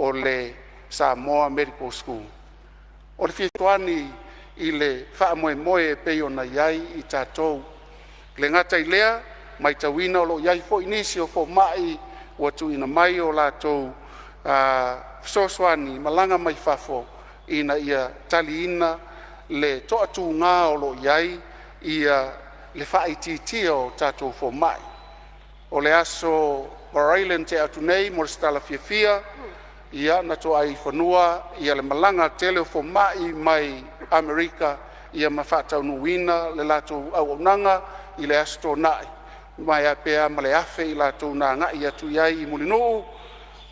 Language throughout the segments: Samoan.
o le Samoa Medical School. O le fesoasoani i le faamoemoe e pei ona i ai i tatou. E le gata i lea, matauina o lo o i ai foi nisi o fomai ua tuuina mai o latou fesoasoani malaga mai fafo ina ia taliina le toatuga o lo o i ai le faaitiitia o tatou fomai. O le aso Faraile na tea atu nei mo se tala fiafia ia na toai i fanua ia le malaga tele o fomai mai Amerika ia ma faataunuuina le latou auaunaga i le Aso Toonai, ma e pe a ma le 1,000 i latou na agai atu i ai i Mulinuu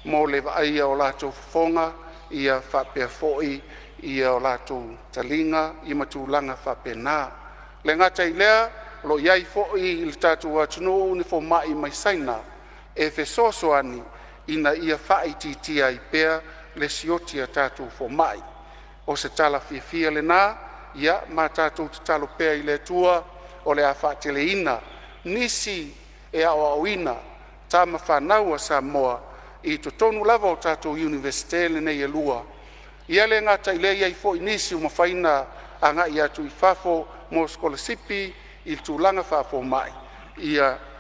mo le vaaia o latou fofoga ia faapea foi ia o latou taliga ma tulaga faapena. E le gata i lea o lo o i ai foi i le tatou atunuu ni fomai mai Saina e fesoasoani ina ia faaitiitia ai pea le sioki o tatou fomai. O se tala fiafia lena, ia ma tatou tatalo pea i le Atua o le a faateleina nisi e aoaoina tama fanau a Samoa i totonu lava o tatou Iunivesite nei e lua. Ia le gata i lea e i ai foi nisi ua mafai ona agai atu i fafo mo sikolasipi i tulaga faafomai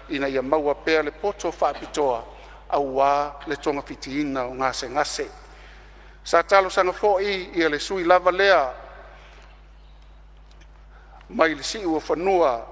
ina ia maua pea le poto faapitoa aua le togafitiina o gasegase. Sa talosaga foi le sui usufono lava lea mai le Siuofanua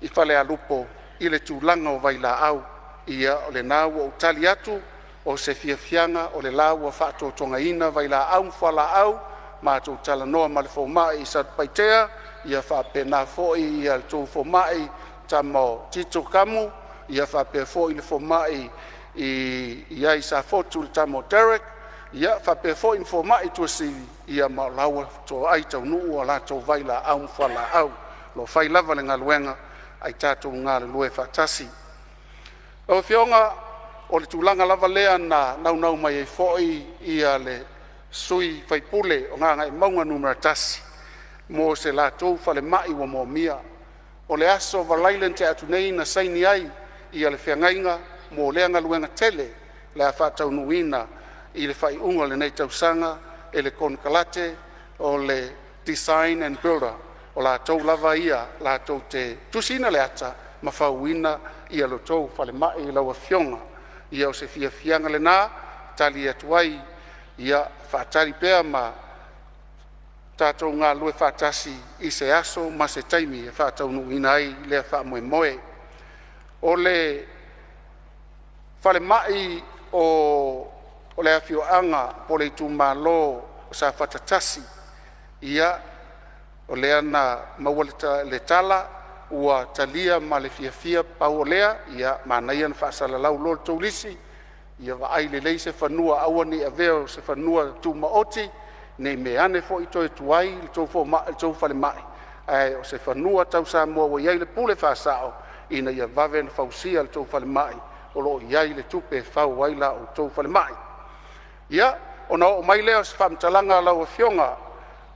i Falealupo i le tulaga o vailaau. Ia o lena ua ou tali atu o se fiafiaga o le la ua faatotogaina vailaau ma fualaau, matou talanoa ma le fomai i Satupaitea ia faapena foi le tou fomai tama o Tito Kamu, ia faapea foi le fomai i ai i Safotu le tama o Derek, ia faapea foi ma fomai i Tuasivi, ia ma o la ua toai taunuu a latou vailaau ma fualaau. O lo o fai lava le galuega ae tatou galulue faatasi. Lau Afioga o le tulaga lava lea na naunau mai ai foi le sui usufono o Gagaemauga 1 mo se latou falemai ua moomia. O le aso Faraile na tea atu nei na saini ai le feagaiga mo lea galuega tele o le a faataunuuina i le faaiuga o lenei tausaga e le konekarate o le Design and Builder. O latou lava ia latou te tusiina le ata ma fauina lo outou falemai lau Afioga. Ia o se fiafiaga lena e tali atu ai, ia faatali pea ma tatou galulue faatasi i se aso ma se taimi e faataunuuina ai lea faamoemoe. O le falemai o le afioaga po o le itumalo o Safata 1, ia o lea na maua le tala ua talia ma le fiafia. Pau o lea ia manaia ona faasalalau loa le tou lisi ia vaai lelei se fanua, aua ne i avea o se fanua tumaoti ne i meaane foi toe tuai le tou falemai, ae o se fanua tau Samoa ua i ai le pule faasao ina ia vave ona fausia le tou falemai o lo o i ai le tupe e fau ai la outou falemai. Ia, ona oo mai lea o se faamatalaga lau Afioga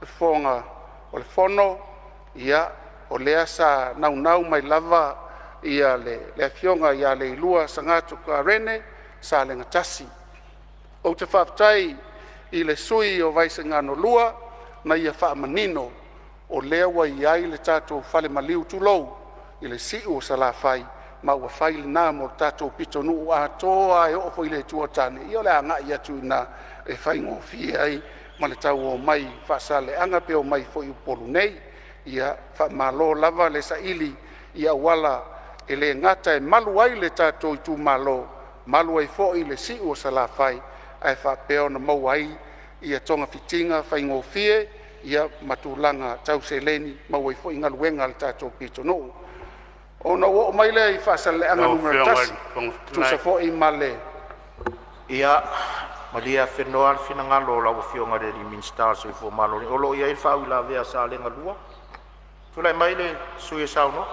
i le Fofoga o le Fono, ia o lea sa naunau mai lava le Afioga ia Leilua Sagattu Karene Salega 1. Ou te faafetai i le sui usufono o Vaisigano 2 na ia faamanino o lea ua i ai le tatou falemaliu, tulou, i le si'u o Salafai, ma ua fai lena mo le tatou pitonuu atoa lava e oo foi i le itu o tane. Ia o le agai atu i ina e faigofie ai ma le tau omai i Faasaleleaga pe omai foi i Upolu nei. Ia faamalo lava le saili i auala e le gata e malu ai le tatou itumalo, malu ai foi le si'u o Salafai, ae faapea ona maua ai ia togafitiga faigofie ma tulaga tau seleni, maua ai foi galuega a le tatou pitonuu. Ona ou oo mai lea i Faasaleleaga Lau Afioga i Nu.1 le Fofoga e tusa Fetalai. foi ma le Ia malie afenoa le finagalo o lau Afioga i le Minisita o le Soifua Maloloina, o lo o i ai le faauilavea a Salega 2. Tulai mai le sui usufono e saunoa.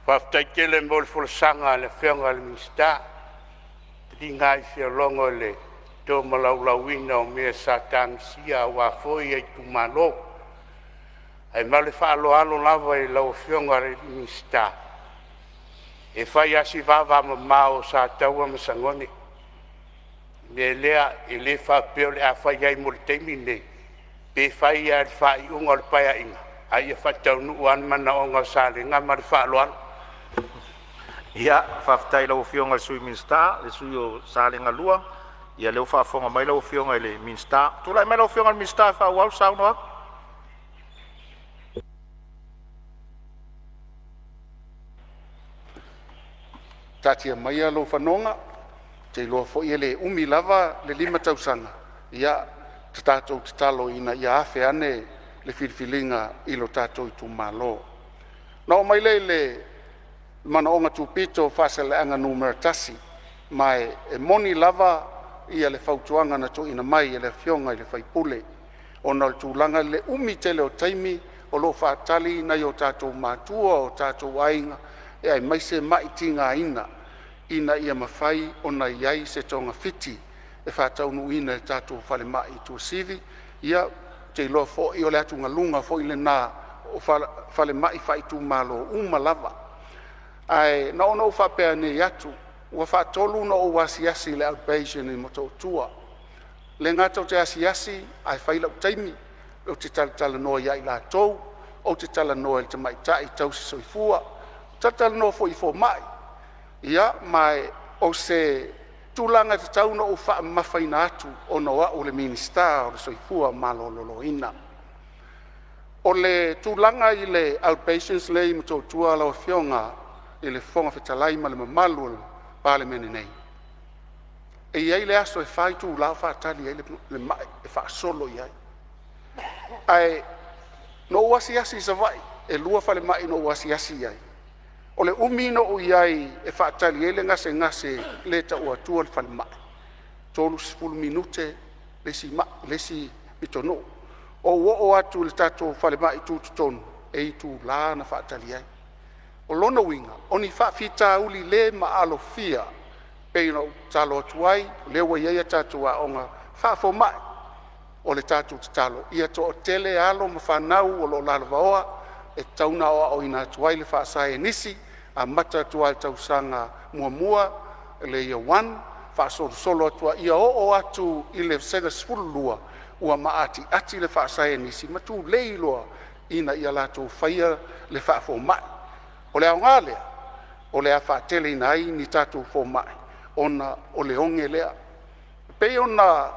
Faafetai tele mo le folasaga a le Afioga i le Minisita, e tiga lava i fialogo i le tolaulauina o mea sa tagisia aua foi itumalo. Ae ma le faaaloalo lava i lau Afioga i le Minisita, e fai lava si vavamamao o Sataua ma Sagone. mea lea e le faapea o le a fai ai mo le taimi lenei, pe fai lava i le faaiuga o le Paeaiga, ae ia faataunuu lava le manaoga o Salega. Ma le faaaloalo. Ia, faafetai i lau Afioga i le Sui Minisita, le sui usufono o Salega 1. Ia lea ua faafofoga mai lau Afioga i le Minisita. Tulai mai lau Afioga i le Minisita e faaauau le saunoaga. Taatia maia lou fanoga, ou te iloa foi e le umi lava le 5 tausaga. Ia tatou tatalo ina ia afe ane le filifiliga i lo tatou itumalo. Ona oo mai lea i le manaoga tupito o Faasaleleaga 1, ma e moni lava le fautuaga na tuuina mai e le afioga i le sui usufono ona o le tulaga i le umi tele o taimi o lo o faatali nai o tatou matua o tatou aiga, aemaise ma'i tigaina ina ia mafai ona i ai se togafiti e faataunuuina i le tatou falemai i Tuasivi. Ia, ou te iloa foi o le atugaluga foi lena o falemai faaitumalo uma lava. Ae na ona ou faapea nei atu, ua faatolu ona ou asiasi i le outpatient i Motootua. E le gata ou te asiasi ae fai lou taimi ou te talatalanoa ia i latou, ou te talanoa i le tamaitai tausisoifua, talatalanoa foi i fomai. Ia ma o se tulaga e tatau ona ou faamamafaina atu ona o au o le Minisita o le Soifua Maloloina. O le tulaga i le outpatients lea e i Motootua lau Afioga i le Fofoga Fetalai ma le mamalu o le Palemene nei, e i ai le aso e 4 itula o faatali ai le mai e faasolo i ai. Ae na ou asiasi i Savaii, e 2 falemai na ou asiasi i ai. O le umi na ou i ai e faatali ai le gasegase e le tau atua le falemai, e 30 minute le isi mai, le isi pitonuu. Ou oo atu i le tatou falemai tutotonu, e itula na faatali ai. O lona uiga o ni faafitauli le maalofia e pei ona ou tatalo atu ai, o lea ua i ai a tatou aoga faafomai. O le tatou tatalo ia toatele alo ma fanau o lo o lalovaoa e tatau ona aoaoina atu ai le faasaienisi, amata atu lava i le tausaga muamua le Year 1 faasolosolo atu ai, ia oo atu i le Vasega 12 ua maatiati le faasaienisi ma tulei loa ina ia latou faia le faafomai. O le aoga lea o le a faateleina ai ni tatou fomai ona o le oge lea. E pei ona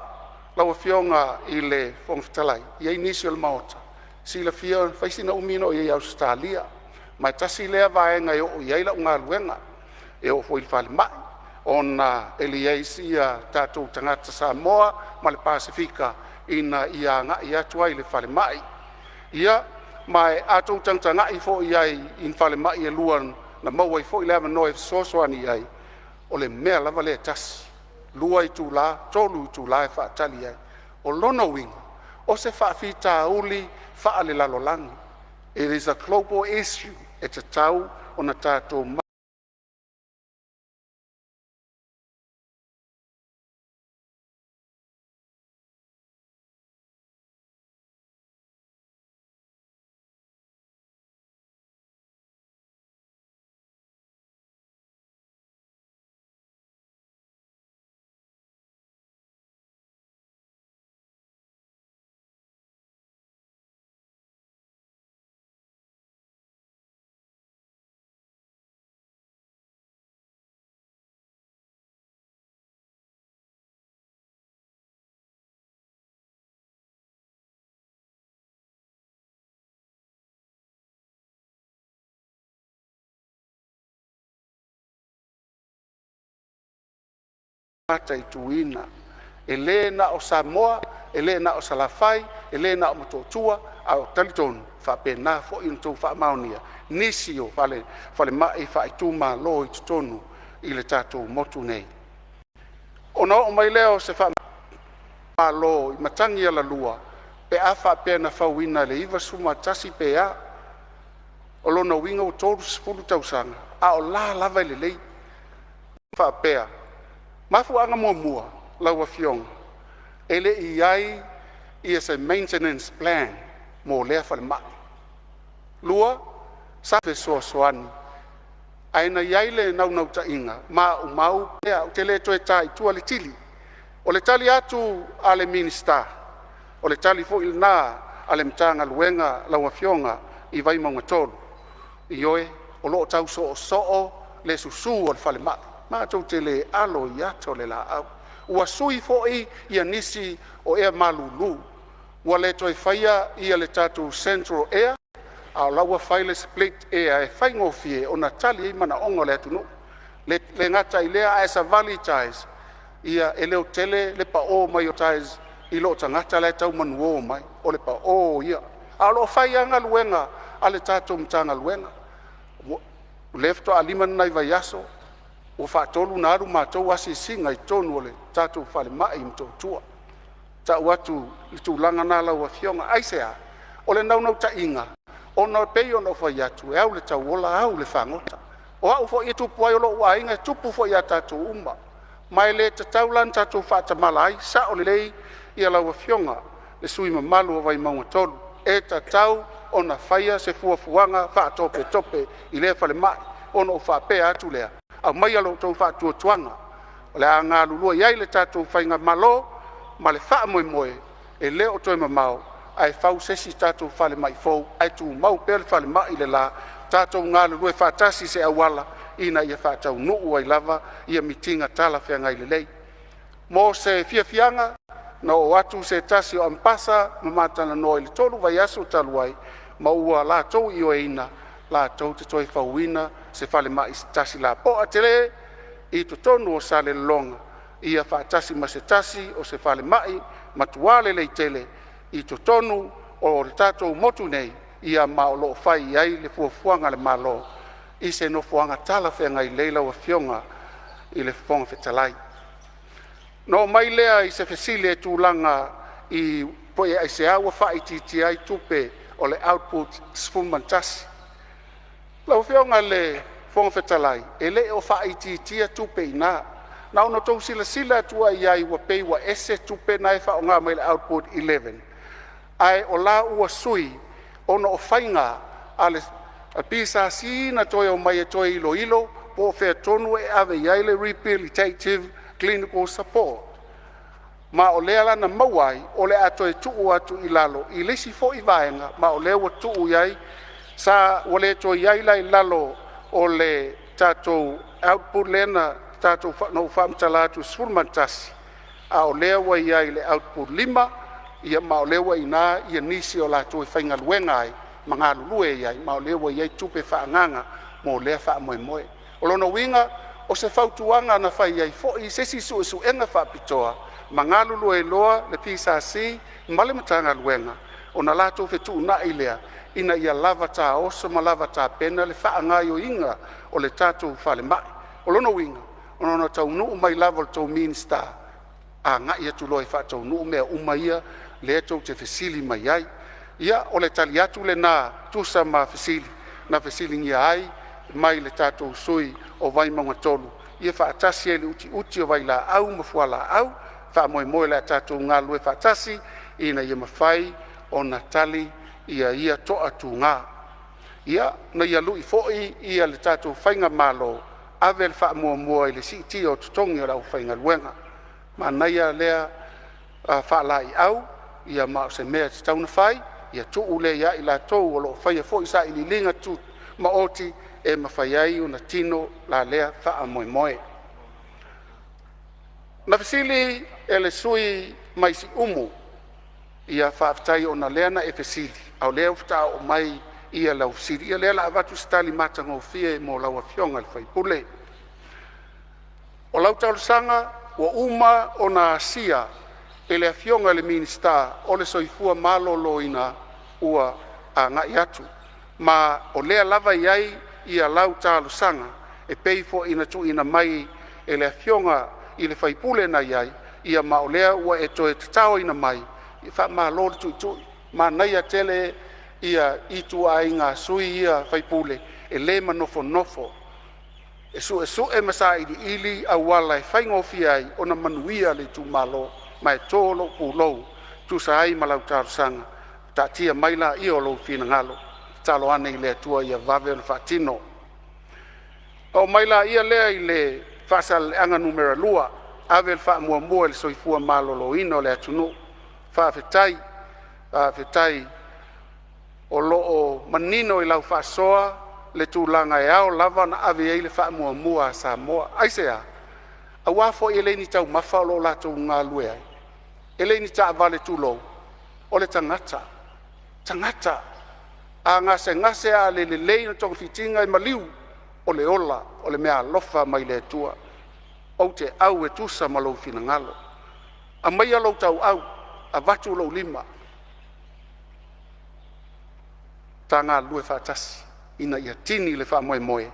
lau Afioga i le Fofoga Fetalai, e i ai nisi o le Maota e silafia e fai sina umi na ou i ai i Ausetalia, ma e tasi lea vaega e oo i ai lau galuega. E oo foi i le falemai ona e liaise tatou tagata Samoa ma le Pasefika ina ia agai atu ai i le falemai. Ia, ma a outou tagatagai foi i ai i falemai e lua na maua ai foi le avanoa e fesoasoani ai, o le mea lava lea e tasi, 2 itula, 3 itula e faatali ai. O lona uiga o se faafitauli faalelalolagi, it is a global issue e tatau ona tatou mataituina. E le na o Samoa, e le na o Salafai, e le na o Motootua, ae ou te talitonu e faapena foi ona outou faamaonia nisi o falemai faaitumalo i totonu o le tatou motu nei. Ona oo mai lea o se faamatalaga i Matagialalua pe a faapea na fauina i le 1991 pe a. O lona uiga ua 30 tausaga, a o la e lava e lelei. Faapea, mafuaaga muamua lau Afioga, e le i i ai se maintenance plan mo lea falemai. Lua, sa fesoasoani ae na i ai le naunautaiga, maumau pe ou te le toe ta i tua le tili. O le tali atu a le Minisita, o le tali foi lena a le Matagaluega lau Afioga i Vaimauga 3, ioe, o lo o tau soosoo le susu o le falemai. Matou te le alo i ata o le laau. Ua sui foi ia nisi o ea malulu, ua le toe faia ia le tatou central air a o la ua fai le split air e faigofie ona tali ai manaoga o le atunuu. E le gata i lea, a e savali i tiles, ia e leotele le pao mai o tiles i loo tagata la e tau mai, o le pao ia. Ae o lo o fai lava galuega a le tatou Matagaluega. O lea faatoa 5 ni nai vaiaso ua faatolu ona alu matou asiasiga i totonu o le tatou falemai i Motootua. E tau atu i le tulaga lena lau Afioga. Aisea? O le naunautaiga ona e pei ona ou fai atu, e au i le tauola au i le fagota. O au foi e tupu ai, o lou aiga, e tupu foi ia tatou uma. Ma e le tatau la ona tatou faatamala ai. E sao lelei lau Afioga i le sui usufono mamalu o Vaimauga 3, e tatau ona faia se fuafuaga faatopetope i lea falemai. Ona ou faapea atu lea, aumaia lo outou faatuatuaga o le a galulue ai le tatou faigamalo ma le faamoemoe e le o toe mamao ae fau se isi tatou falemai fou ae tumau pea le falemai le la. Tatou galulue faatasi i se auala ina ia faataunuu ai lava ia mitiga talafeagai lelei. Mo se fiafiaga, na oo atu se tasi o Ambasa ma ma talanoa i le 3 vaiaso talu ai, ma ua latou ioeina latou te toe fauina se falemai se tasi lapoa tele i totonu o Salelologa, ia faatasi ma se tasi o se falemai matua lelei tele i totonu o le tatou motu nei. Ia ma o lo o fai i ai le fuafuaga a le Malo i se nofoaga talafeagai lelei lau Afioga i le Fofoga Fetalai. Ona oo mai lea i se fesili i le tulaga i pe aisea ua faaitiitia ai tupe o le output 11. Lau Afioga i le Fofoga Fetalai, e le o faaitiitia tupe i ina. Na ona outou silasila atu lava i ai ua pei ua ese tupe na e faaaoga mai le output 11, ae o la ua sui ona o faiga a le PSC na toe omai e toe iloilo po o fea tonu e ave i ai le Rehabilitative Clinical Support. Ma o lea la na maua ai o le a toe tuu atu i lalo i le isi foi vaega, ma o lea ua tuu i ai sa ua le toe i ai la i lalo o le tatou output lea na ou faamatala atu e 11, a o lea ua i ai i le output 5. Ia ma o lea ua i ina nisi o latou e faigaluega ai ma galulue ai, ma o lea ua i ai tupe faaagaaga mo lea faamoemoe. O lona uiga o se fautuaga na fai ai foi se isi suesuega faapitoa ma galulue ai loa le PSC ma le Matagaluega ona latou fetuunai lea ina ia lava taoso ma lava tapena le faagaoioiga o le tatou falemai. O lona uiga, ona taunuu mai lava o le tou Minisita, agai atu loa e faataunuu mea uma ia lea tou te fesili mai ai. Ia, o le tali atu lena e tusa ma fesili na fesiligia ai mai le tatou sui usufono o Vaimauga 3, ia faatasi ai le utiuti o le vailaau ma fualaau. E faamoemoe o le a tatou galulue faatasi ina ia mafai ona tali ia toatuga. Ia, ina ia lui foi le tatou faigamalo, ave le faamuamua i le siitia o totogi o le aufaigaluega. Manaia lea faalaeiau, ma o se mea e tatau ona fai, ia tuu lea ia i latou o lo o faia foi sailiiliga tumaoti e mafai ai ona tino la lea faamoemoe. Na fesili le sui usufono mai Siumu, ia faafetai ona o lea na e fesili a o lea faatoa oo mai lau fesili. Ia o lea o le a avatu se tali matagofie mo lau Afioga i le sui usufono. O lau talosaga ua uma ona asia e le Afioga i le Minisita o le Soifua Maloloina ua agai atu, ma o lea lava e i ai ia lau talosaga e pei foi ona tuuina mai e le Afioga i le sui usufono na i ai, ia ma o lea ua e toe tataoina mai. Faamalo le tuitui, manaia tele ituaiga sui usufono ia e le manofonofo, e suesue ma sailiili auala e faigofie ai ona manuia le itumalo. Ma e to lou pulou e tusa ai ma lau talosaga. Taatia mai laia o lou finagalo, tatalo ane i le Atua ia vave ona faatino. Ona oo mai lea i Faasaleleaga 2. Ave le faamuamua i le soifua maloloina o le atunuu. Faafetai, faafetai o lo o manino i lau faasoa le tulaga e ao lava ona ave i ai le faamuamua a Samoa. Aisea? Aua foi e le o ni taumafa o lo o latou galulue ai, e le o ni taavale, tulou, o le tagata, tagata. A gasegase a le lelei ona togafitiga e maliu, o le ola o le meaalofa mai le Atua. Ou te au e tusa ma lou finagalo. Aumaia lou tauau avatu lou lima, ta galulue faatasi ina ia tini le faamoemoe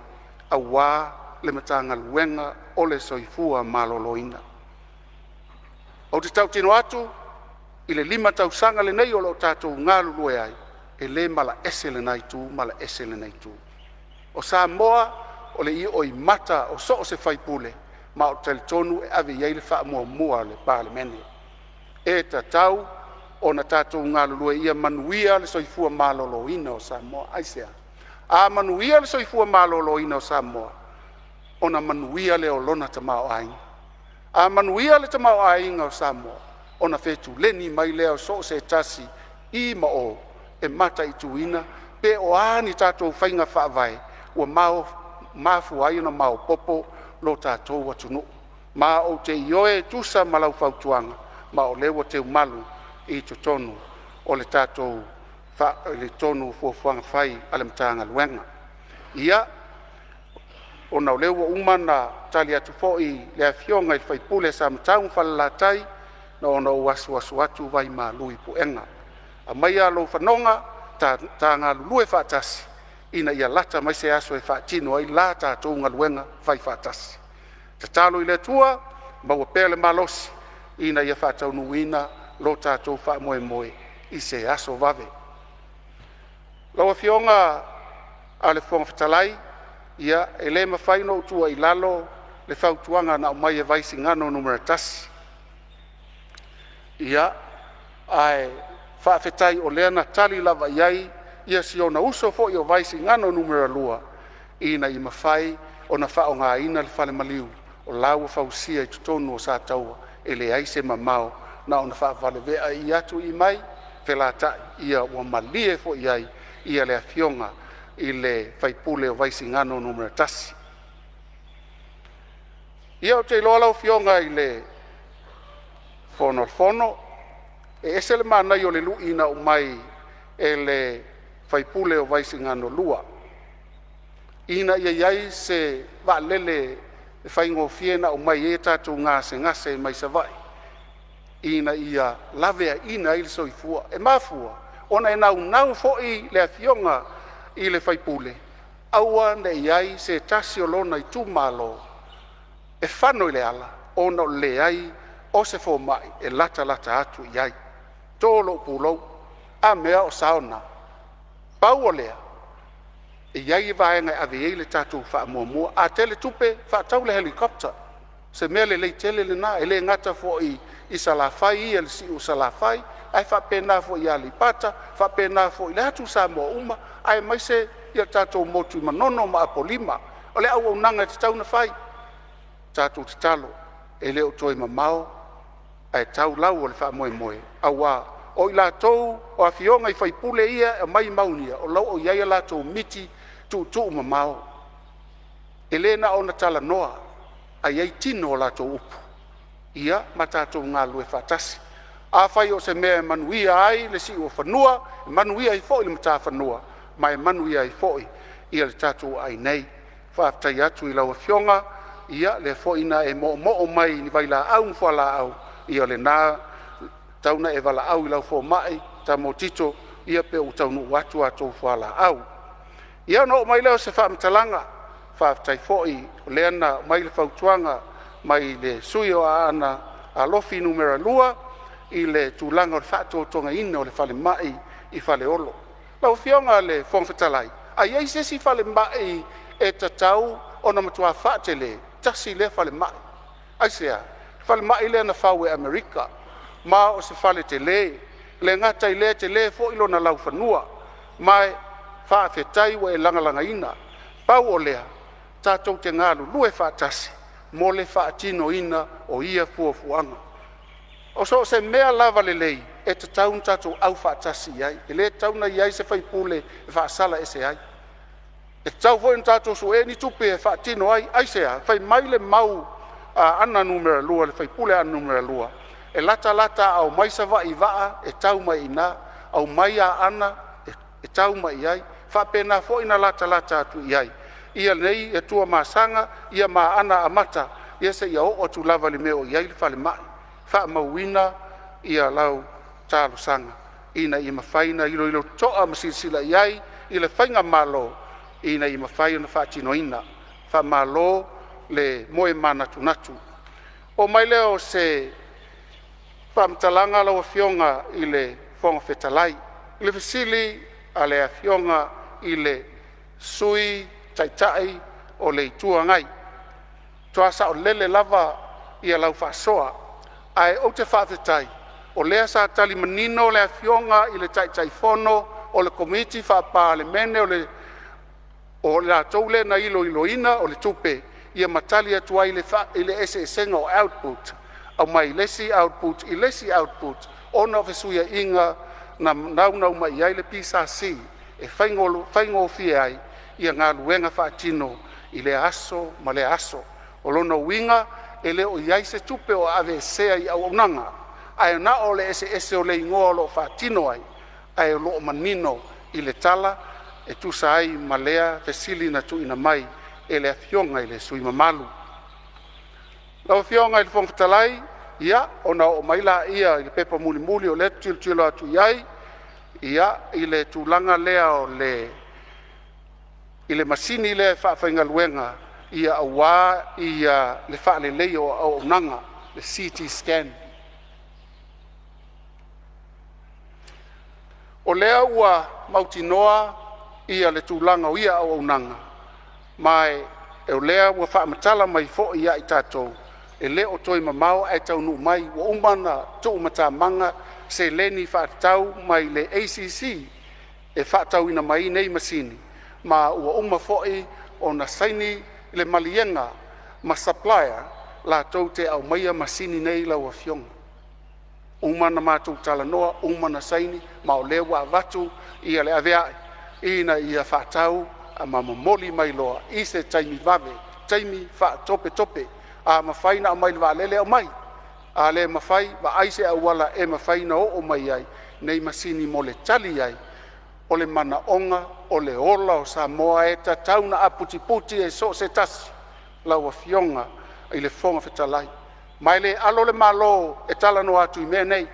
aua le Matagaluega o le Soifua Maloloina. Ou te tautino atu i le 5 tausaga lenei o lo o tatou galulue ai, e le malaese lena itu malaese lenei itu. O Samoa o le ioimata o so o se faipule, ma ou te talitonu e ave i ai le faamuamua a le Palemene. E tatau ona tatou galulue ia manuia le soifua maloloina o Samoa. Aisea? A manuia le soifua maloloina o Samoa ona manuia lea o lona tamaoaiga. A manuia le tamaoaiga o Samoa ona fetuleni mai lea o so o se tasi i ma o e mataituina pe o a ni tatou faiga faavae ua mafua ai ona maopoopo lo tatou atunuu. Ma ou te ioe e tusa ma lau fautuaga, ma o lea ua teumalu i totonu o le tatou totonu o fuafuaga fai a le Matagaluega. Ia, ona o lea ua uma ona tali atu foi le afioga i le sui usufono o Samatau ma Falelatai, na ona ou asuasu atu vaimalu i puega, aumaia lou fanoga ta galulue faatasi ina ia lata mai se aso e faatino ai la tatou galuega faifaatasi. Tatalo i le Atua maua pea le malosi ina ia faataunuuina lo tatou faamoemoe i se aso vave. Lau Afioga i le Fofoga Fetalai, ia e le mafai ona ou tuua i lalo le fautuaga na aumai e Vaisigano Nu.1. Ia, ae faafetai o lea na tali lava i ai si ona uso foi o Vaisigano Nu.2 ina ia mafai ona faaaogaina le falemaliu o la ua fausia i totonu o Sataua, e leai se mamao na ona faavavea'i atu i mai felatai, ia ua malie foi i ai le afioga i le sui usufono o Vaisigano Nu.1. Ia ou te iloa lau Afioga i le Fofoga Fetalai, e ese le manaia o le lui na aumai e le sui usufono o Vaisigano 2, ina ia i ai se vaalele e faigofie ona aumai ai tatou gasegase mai Savaii ina ia laveaiina ai le soifua. E mafua ona e naunau foi le afioga i le sui usufono aua ne i i ai se tasi o lona itumalo e fano i le ala ona o le leai o se fomai e latalata atu i ai. To lou pulou. A mea o sao na? Pau o lea, e i ai vaega e ave i ai le tatou faamuamua. A tele tupe, faatau le helicopter, o se mea lelei tele lena, e le gata foi i Salafai ia i le si'u o Salafai, ae faapena foi ia Aleipata, faapena foi i atu Samoa uma aemaise le tatou motu i Manono ma Apolima. O le auaunaga e tatau ona fai. Tatou tatalo e le o toe mamao ae tau lau o le faamoemoe, aua o i latou o afioga i sui usufono ia e aumai mau ia, o lo o i ai a latou miti tuutuumamao. E le na ona talanoa ae i ai tino o latou upu. Ia ma tatou galulue faatasi. Afai o se mea e manuia ai le siuofanua, manuia ai foi le matafanua ma e manuia ai foi le tatou aai nei. Faafetai atu i lau Afioga, o lea foi na e moomoo mai i vailaau ma fualaau, ia o lena e tatau ona e valaau i lau fomai Tama Tito pe ua taunuu atu a outou fualaau. Ia ona oo mai lea o se faamatalaga, faafetai foi o lea na aumai le fautuaga mai le sui usufono o Aana Alofi 2 i le tulaga o le faatotogaina o le falemai i Faleolo. Lau Afioga i le Fofoga Fetalai, a i ai se isi falemai e tatau ona matua faatele, tasi lea falemai. Aisea? O le falemai lea na fau e Amerika ma o se fale tele, e le gata i lea e tele foi lona laufanua. Ma e faafetai ua e lagalagaina. Pau o lea, tatou te galulue faatasi. mo le faatinoina o ia fuafuaga. O so o se mea lava lelei e tatau ona tatou aufaatasi i ai, e le tatau ona i ai se sui usufono e faasala ese ai. E tatau foi ona tatou sue ni tupe e faatino ai. Aisea? Fai mai le mau a Aana 2, le sui usufono o Aana 2, e latalata a omai Savaii i vaa e tau mai i ina, aumai Aana e tau mai i ai, e faapena foi ona latalata atu i ai nei Tuamasaga ma Aana Amata seia oo atu lava i le mea o i ai le falemai. Faamauina lau talosaga ina ia mafai ona iloilo totoa ma silasila i ai le faigamalo ina ia mafai ona faatinoina. Faamalo le moe manatunatu. Oo mai lea o se faamatalaga lau Afioga i le Fofoga Fetalai i le fesili a le Afioga i le Sui Taitai o le Itu Agai, matua saolele lava lau faasoa, ae ou te faafetai o lea sa tali manino le Afioga i le Taitaifono o le Komiti Faa-Palemene o le latou lea na iloiloina o le tupe, ia ma tali atu ai i le eseesega o output, aumai le isi output i le isi output ona o fesuiaiga na naunau mai ai le PSC e faigofie ai galuega faatino i lea aso ma lea aso. O lona uiga e le o i ai se tupe o aveesea i auaunaga, ae na o le eseese o le igoa o lo o faatino ai, ae o lo o manino i le tala e tusa ai ma lea fesili na tuuina mai e le Afioga i le sui usufono mamalu. Lau Afioga i le Fofoga Fetalai, ia ona oo mai lea i le pepa mulimuli o lea ou te tilotilo atu i ai i le tulaga lea i le masini lea e faafaigaluega aua le faaleleia o auaunaga, le CT Scan. O lea ua mautinoa le tulaga o ia auaunaga, ma o lea ua faamatala mai foi ia i tatou, e le o toe mamao ae taunuu mai. Ua uma ona tuumatamaga seleni faatatau mai le ACC e faatauina mai nei masini, ma ua uma foi ona saini le maliega ma supplier latou te aumaia masini nei lau Afioga. Ua uma ona matou talanoa uma ona saini ma o lea ua avatu le avea'i ina ia faatau ma momoli mai loa i se taimi vave, taimi faatopetope. A mafai ona aumai i le vaalele e aumai, a le mafai, vaai se auala e mafai ona oo mai ai nei masini mo le tali ai o le manaoga o le ola o Samoa e tatau ona aputiputi e so o se tasi lau Afioga i le Fofoga Fetalai. Ma e le alo le Malo e talanoa atu i mea nei, e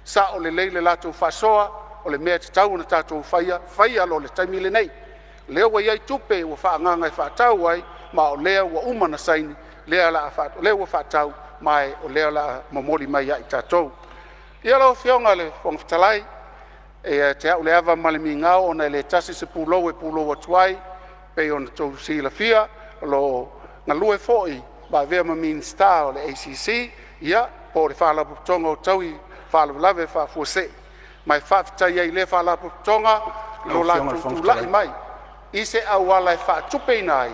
sao lelei le latou faasoa, o le mea e tatau ona tatou faia, faia loa i le taimi lenei. O lea ua i ai tupe ua faaagaaga e faatau ai, ma o lea ua uma ona saini, lea ua faatau ma o lea o le a momoli mai ia i tatou. Ia lau Afioga i le Fofoga Fetalai, e ia te au le ava ma le migao ona e le tasi se pulou e pulou atu ai, pei ona outou silafia o lo o galue foi ma avea ma Minisita o le ACC po o le Faalapotopotoga o Taui o Faalavelave Faafuasei. Ma e faafetai ai i lea Faalapotopotoga Lau lo Afioga i le latou Fofoga tulai Fetalai. mai i se auala e faatupeina ai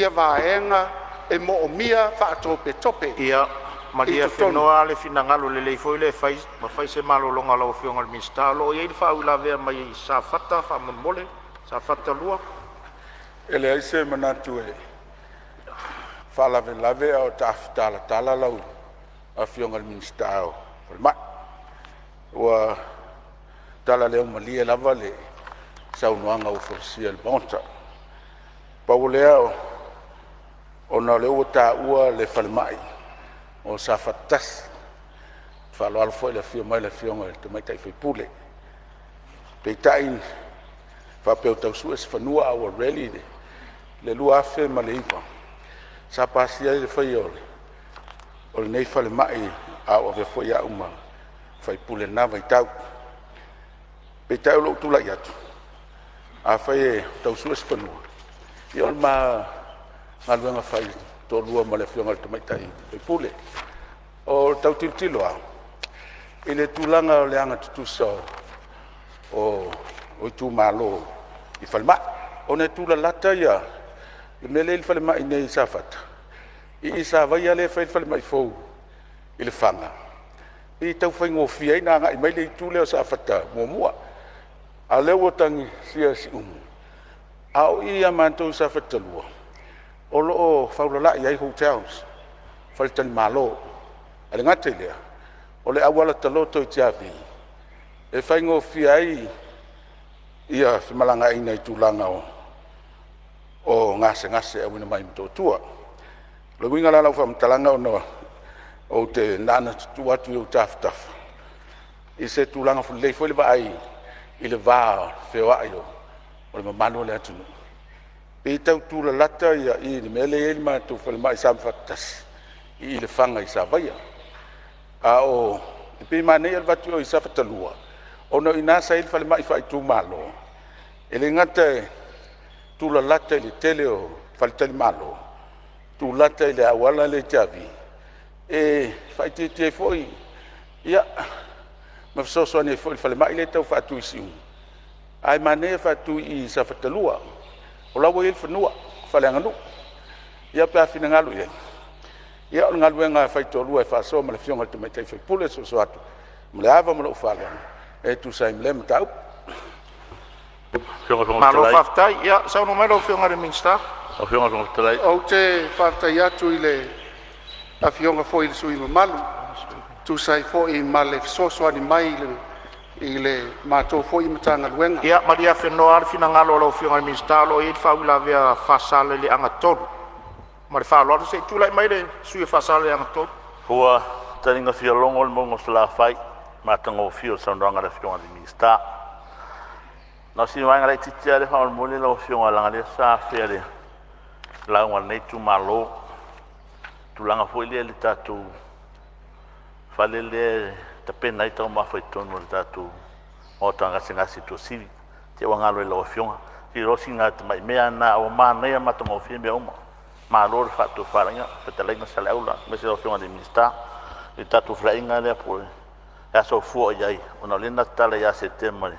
vaega e moomia faatopetope Ia i malie totonu. afenoa le finagalo lelei foi lea e fai ma fai se malologa a lau Afioga i le Minisita. O lo o i ai le faauilavea mai Safata faamolemole, Safata 2. E leai se manatu e faalavelave a o tafa talatala lau Afioga i le Minisita o Falemai. Ua talaleumalie lava le saunoaga ua folasia i le Maota. Pau o lea, ona o lea ua taua le falemai o Safata 1, faaaloalo foi i le afio mai o le Afioga i le tamaitai sui usufono. Peitai faapea ua tau sue se fanua a ua ready le 2009 sa pasia ai le faia o lenei falemai a o avea foi au ma sui usufono i lena vaitau. Peitai o lou tulai atu, afai e tau sue se fanua, ia o le ma galuega faitoalua ma le Afioga i le tamaitai sui usufono. O le tau tilotilo lava i le tulaga o le agatutusa o itumalo i falemai, ona e tulalata le mea lea e i le falemai i Safata I Savaia lea e fai ai le falemai fou i Lefaga, e pei e tau faigofie ai ona agai mai le itu lea o Safata 1, a o lea ua tagisia e Siumu. A o i ia matou i Safata 2, o lo o faulalai ai hotels, faletalimalo. Ae le gata i lea, o le auala taloto i Tiavi e faigofie ai femalagaaiga i tulaga o gasegase e auina mai Motootua. O le uiga la o lau faamatalaga ona ou te na ona tuu atu i ou tafatafa i se tulaga lelei foi le vaai i le va feoai o le mamalu o le atunuu, pei e tau tulalata i le mea lea e i ai le matou falemai i Safata 1 i Lefaga i Savaia. Ae pei e manaia le avatu i o i Safata 2 ona o i ina sa i ai le falemai faaitumalo, e le gata e tulalata i le tele o faletalimalo, tulata i le auala lea i Tiavi, e faaitiitia ai foi ma fesoasoani ai foi i le falemai lea e tau faatu i Siumu, ae manaia le faatu i Safata 2, o la e ua i ai le fanua faaleaganuu. Ia pe a finagalo i ai, ia o le galuega faitoalua e faasoa ma le afioga i le tamaitai sui usufono e soso atu ma le ava ma lou faaaloalo e tusa ai ma lea mataupu. Malo faafetai. Ia saunoa mai lau Afioga i le Minisita. Ou te faafetai atu i le afioga foi i le sui usufono mamalu e tusa ai foi ma le fesoasoani mai i le matou foi Matagaluega. Ia malie afenoa le finagalo o lau Afioga i le Minisita o lo o i ai le faauilavea a Faasaleleaga 3. Ma le faaaloalo, se i tulai mai le sui usufono mo Faasaleleaga 3. Ua taliga fialogo le mauga o Salafai i le matagofie o le saunoaga a le Afioga i le Minisita. Na o sina vaega laitiiti lava lea faamolemole lau Afioga leaga o lea sa afea e le lauga a lenei itumalo, le tulaga foi lea i le tatou fale lea e tapena ai taumafa i totonu o le tatou maota gasegase i Tuasivi, te i ua galo i lau Afioga. O sina tamai mea lava lena ae ua manaia ma matagofie mea uma. Malo le faatofalaiga lau Fetalaiga Saleaula aemaise lau Afioga i le Minisita i le tatou faleaiga lea po o le a sau fua i ai, ona o lea na tatala ia Setema i le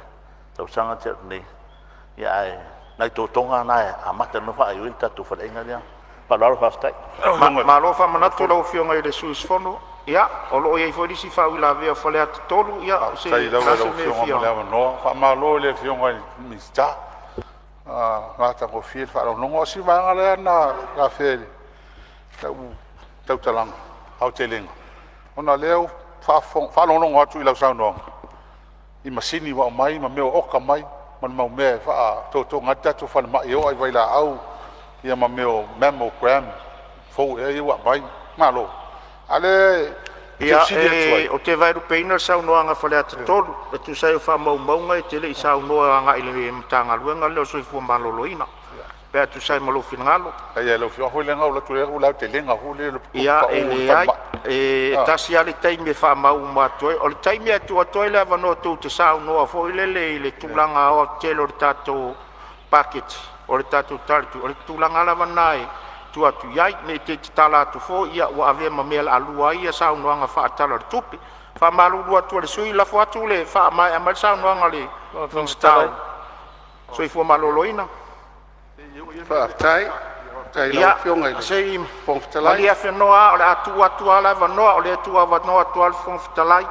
tausaga na tea atu nei, ae o nai totoga na e amata ai ona faaioi le tatou faleaiga lea. Ma le faaaloalo faafetai. Malo faamanatu lau Afioga i le sui usufono. Ia, o lo o i ai foi le isi faauilavea a Faleata 3. Ia, o se Faafetai lava a i se lau mea e Afioga fia mo le avanoa. Faamalo i le Afioga i le Minisita, ua matagofie le faalogologo. A o si vaega lea na afea i lau tautalaga aotelega, ona o lea ua faalogologo atu i lau saunoaga i masini ua aumai ma mea ua oka mai ma le mau mea e faatotoga ai le tatou falemai e oo lava i vailaau ma mea o mammogram fou ea ia ua aumai. Malo. A o lea ou te Ia, fesili atu ai… ou te vaelupeina le saunoaga a Faleata 3 e tusa ai o faamaumauga e te le i saunoa agai i le Matagaluega lea o le Soifua Maloloina, pe a tusa ai ma lou finagalo. Faafetai lava i lau Afioga, leaga na ou alu atu i le aotelega foi lea o le Ia, pau e o le leai, falemai. e tasi lava le taimi e faamau uma atu ai. O le taimi e tuu atu ai le avanoa tou te saunoa foi lele i le tulaga aoaotetele o le tatou paketi o le tatou Tala o le Tupe, o le tulaga lava lena e tuu atu i ai. Ne i te i te tatala atu foi ua avea ma mea o le a lua ai saunoaga faa-Tala o le Tupe. E faamalulu atu ai i le sui usufono, lafo atu le faamaea mai le saunoaga a le Minisita o le Soifua Maloloina. Faafetai i lau Ia, Afioga i le se i Fofoga Fetalai. malie afenoa lava o le a tuu atu lava le avanoa, o lea e tuuavanoa atu lava le Fofoga Fetalai.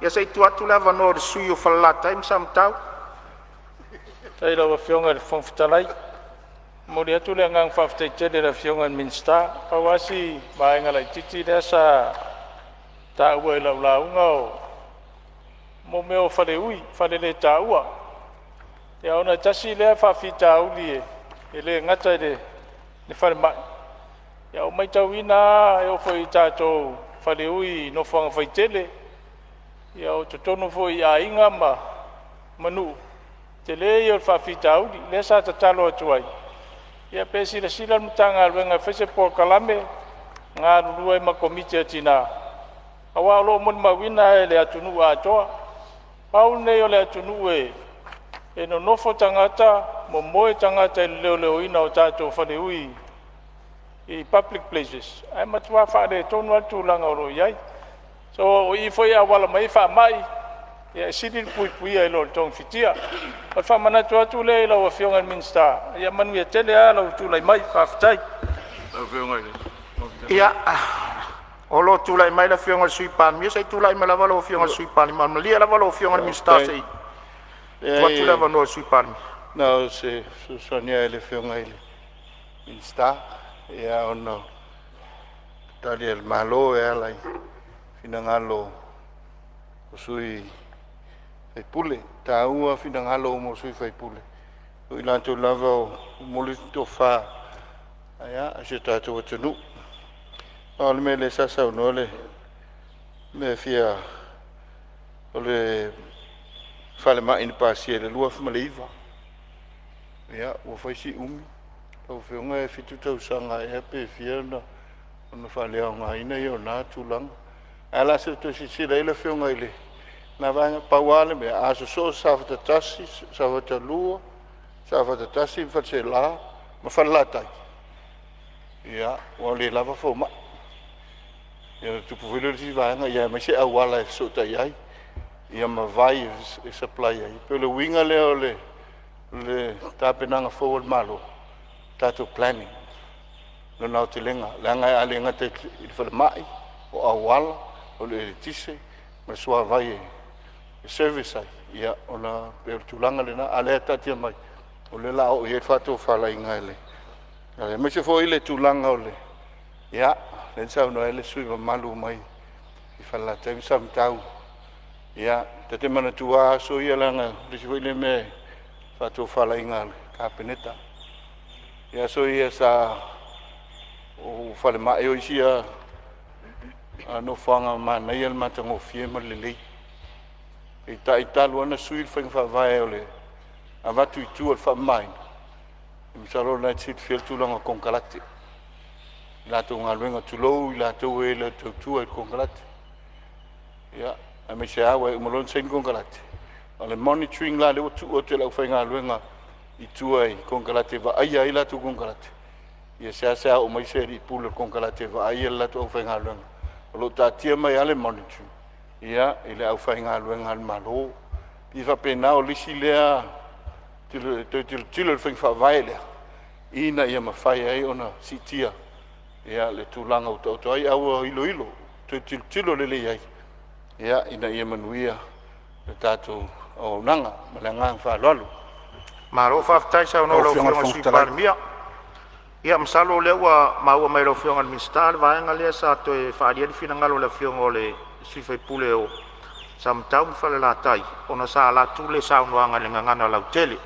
Ia se i tuu atu le avanoa i le sui usufono mo Falelatai ma Samatau. Faafetai i lau Afioga i le Fofoga Fetalai. E momoli atu le agaga faafetai tele i le Afioga i le Minisita. Pau lava si vaega laitiiti lea sa taua i lau lauga o mea o faleui, faleletaua. Ia ona e tasi lea faafitauli e le gata i le falemai, ae ua matauina lava e oo foi i tatou faleui i nofoaga faitele, ia o totonu foi i aiga ma nuu, tele ia o le faafitauli. Lea sa tatalo atu ai, ia pe silasila le Matagaluega e fai se polokalame, galulue ai ma Komiti a Tina, aua o lo o molimauina lava e le atunuu atoa, pau lenei o le atunuu e nonofo tagata momoe tagata i le leoleoina o tatou faleui i public places, ae matua faaletonu lava le tulaga o lo o i ai. So, o i foi e auala mai ai faamai, e sili le puipuia i lo le togafitia. O le faamanatu atu lea i lau Afioga i le Minisita. Ia manuia tele lava lou tulai mai. Faafetai. Ia, o lo o tulai mai le Afioga i le Sui Palemia. Se i tulai mai lava lau Afioga i le Sui Palemia. Malie lava lau Afioga i le Minisita se i tuu atu le avanoa i le Sui Palemia. Na o se fesoasoani lava i le Afioga i le Minisita, ia ona o tali a le Malo e ala i finagalo o sui usufono. E taua finagalo uma o sui usufono, o i latou lava o momoli le tofa a si o tatou atunuu. A o le mea lea sa saunoa le mea fia o le falemai na pasia i le 2009, ia ua fai si umi. Lau Afioga e 7 tausaga ea pe fia ona faaleaogaina o na tulaga. Ae o le a se i toe silasila i ai le Afioga i lena vaega. Pau lava le mea, a sosoo Safata 1, Safata 2, Safata 1 ma Faleaseela ma Falelatai, ia ua le lava fomai. Ia ona tupu foi lea o le isi vaega, aemaise auala e fesootai ai, ia ma vai e supply ai. E pei o le uiga lea o le tapenaga fou a le Malo, tatou planning lona aotelega, leaga a le gata i le falemai, o auala, o le eletise ma le suavai e service ai, ia ona pei o le tulaga lena, a o lea e taatia mai o lea o le a oo i ai le faatofalaiga a le… Aemaise foi le tulaga o le… ia, lea na saunoa ai le sui usufono mamalu mai Falelatai ma Samatau. Ia, ta te manatua lava aso ia leaga o le isi foi lea mea i faatofalaiga a le Kapeneta i aso ia sa ou falemai o isi nofoaga manaia le matagofie ma le lelei. Peitai talu lava ona sui le faiga faavae o le avatu i tua o le faamamaina, masalo o lena e te silafia le tulaga o konekarate i latou galuega, tulou i latou e le tautua i konekarate. Ia, aemaise lava aua e uma loa ona saini konekarate, a o le monitoring la lea ua tuu atu e le aufaigaluega i tua i konekarate e vaaia ai latou konekarate, ia seasea oo mai se alii pule o le konekarate e vaaia le latou aufaigaluega. O lo o taatia mai lava le monitoring i le aufaigaluega a le Malo. E pei e faapena, o le isi lea toe tilotilo i le faiga faavae lea ina ia mafai ai ona siitia le tulaga ua taoto ai, ae ua iloilo, toe tilotilo lelei i ai ina ia manuia le tatou auaunaga. Ma le agaga faaaloalo. Malo faafetai saunoa i Lau lau Afioga i le Afioga i le Fofoga Sui Fetalai. Palemia. Ia masalo o lea ua maua mai e lau Afioga i le Minisita le vaega lea sa toe faaalia ai le finagalo o le Afioga i le sui usufono o Samatau ma Falelatai, ona sa alu atu le saunoaga i le gagana lautele,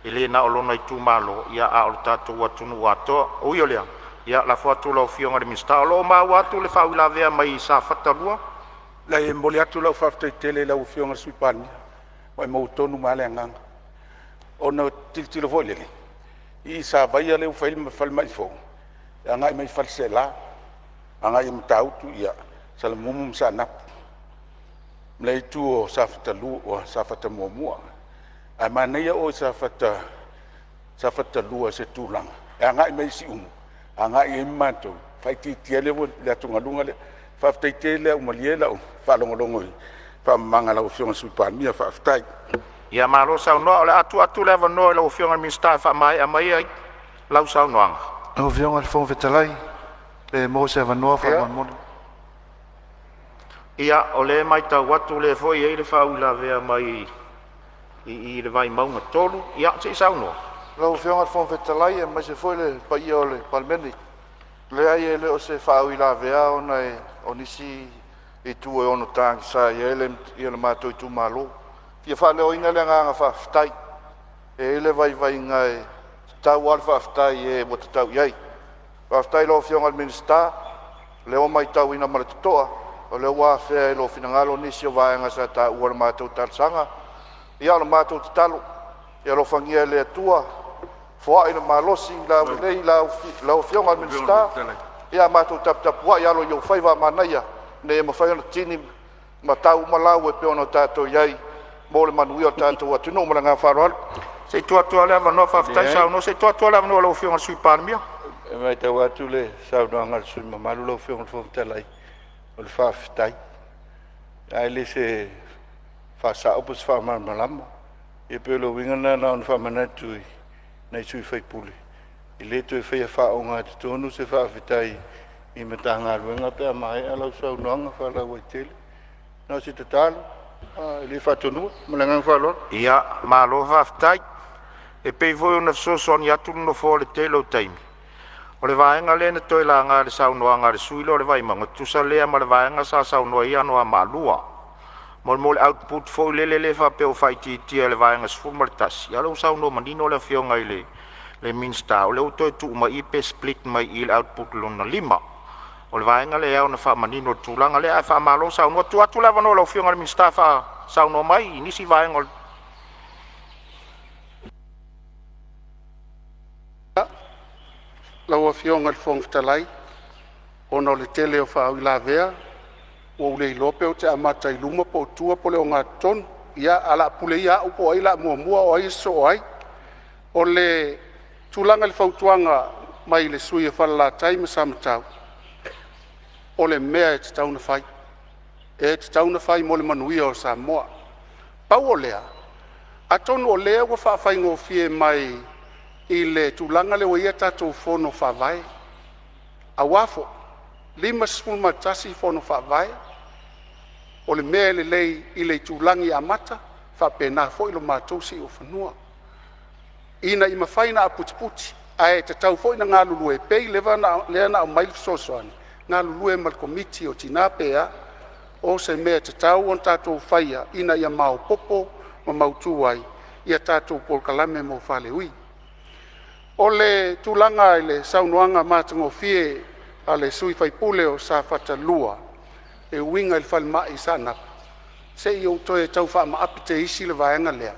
e le na o lona itumalo, a o le tatou atunuu atoa. Ui o lea, ia lafo atu i lau Afioga i le Minisita. O lo o maua atu le faauilavea mai Safata 2. Leai, e momoli atu lau faafetai tele i lau Afioga i le Sui Palemia, ua e maua tonu mai lava le agaga. Ona ou tilotilo foi lele i Savaia lea ua fai ai le falemai fou, e agai mai Faleaseela, agai i Matautu, Salamumu ma Saanapu, ma le itu o Safata 1. Ae manaia o i Safata 2 i se tulaga e agai mai Siumu, agai ai ma matou, e faaitiitia ai le atugaluga lea. Faafetai tele lava ua malie lau faalogologo i le faamalamalamaga a lau Afioga i le Sui Palemia. Faafetai. Ia malo saunoa. O le a tuu atu le avanoa i lau Afioga i le Minisita e faamaea mai ai lau saunoaga. Lau Afioga i le Fofoga Fetalai, pe maua se avanoa faamolemole. Ia, o lea e matau atu o lea foi e i ai le faauilavea mai i le Vaimauga 3. Ia, se i saunoa. Lau Afioga i le Fofoga Fetalai aemaise foi le paia o le Palemene, leai e le o se faauilavea ona o nisi itu e ono tagisa i ai le matou itumalo. E fia faaleoina le agaga faafetai. E i ai le vaivaiga e tatau lava le faafetai i e ua tatau i ai. Faafetai i lau Afioga i le Minisita, o lea ua matauina ma le totoa o lea ua afea e lou finagalo nisi o vaega sa taua i le matou talosaga. Ia o le matou tatalo, ia alofagia e le Atua foai le malosi laulelei i lau Afioga i le Minisita, ae matou taputapuai alo i ou faiva manaia ina ia mafai ona tini ma tau uma lau e pei ona tatou i ai mo le manuia o le tatou atunuu. Ma le agaga faaaloalo. Se i tuu atu lava le avanoa, faafetai saunoa. Se i tuu atu lava le avanoa i lau Afioga i le Sui Palemia. E matau atu i le saunoaga a le sui usufono mamalu lau Afioga i le Fofoga Fetalai, o le faafetai, ae le o se faasao po o se faamalamalamaga. Ia pei o le uiga lena na ona faamanatu i nai sui usufono, e le toe faia faaogatotonu se faafetai. i Matagaluega pe a maea lau saunoaga faalauaitele. Na o se tatalo e le faatonuina ma le agaga faaaloalo. Ia malo faafetai. E pei foi ona fesoasoani atu le Nofoa i le tele o taimi, o le vaega lea na toe laga i le saunoaga a le sui usufono lea o Vaimauga, e tutusa lea ma le vaega sa saunoa ai Anoamaa 2. Mo le output foi lele lea e faapea ua faaitiitia i le Vaega 11, a o lea ua saunoa manino le Afioga i le Minisita, o lea ua toe tuu mai i i pe split mai i i le output lona 5. O le vaega lea e ao ona faamanino i le tulaga lea, ae faamalo saunoa. Tuu atu le avanoa i lau Afioga i le Minisita e saunoa mai i nisi vaega o le Lau Afioga i le Fofoga Fetalai, ona o le tele o faauilavea, ua ou le iloa pe ou te amata i luma po o tua po o le ogatotonu. Ia, ae o le a pule ia au po o ai o le a muamua a o ai e sosoo ai. O le tulaga i le fautuaga mai le sui usufono o Falelatai ma Samatau, o le mea e tatau ona fai, e tatau ona fai mo le manuia o Samoa. Pau o lea, atonu o lea ua faafaigofie mai i le tulaga lea ua i ai a tatou Fono Faavae, aua foi e 51 Fono Faavae. O le mea e lelei i le itulagi amata, e faapena foi lo matou siuofanua ina ia mafai ona aputiputi ae tatau foi ona galulue pei lea na aumai le fesoasoani, galulue ma le Komiti o Tina pe a, o se mea e tatau ona tatou faia ina ia maopoopo ma mautu ai a tatou polokalame mo faaleui. O le tulaga i le saunoaga matagofie a le sui usufono o Safata 2 e uiga i le falemai i Saanapu, se i ou toe tau faamaape teisi le vaega lea.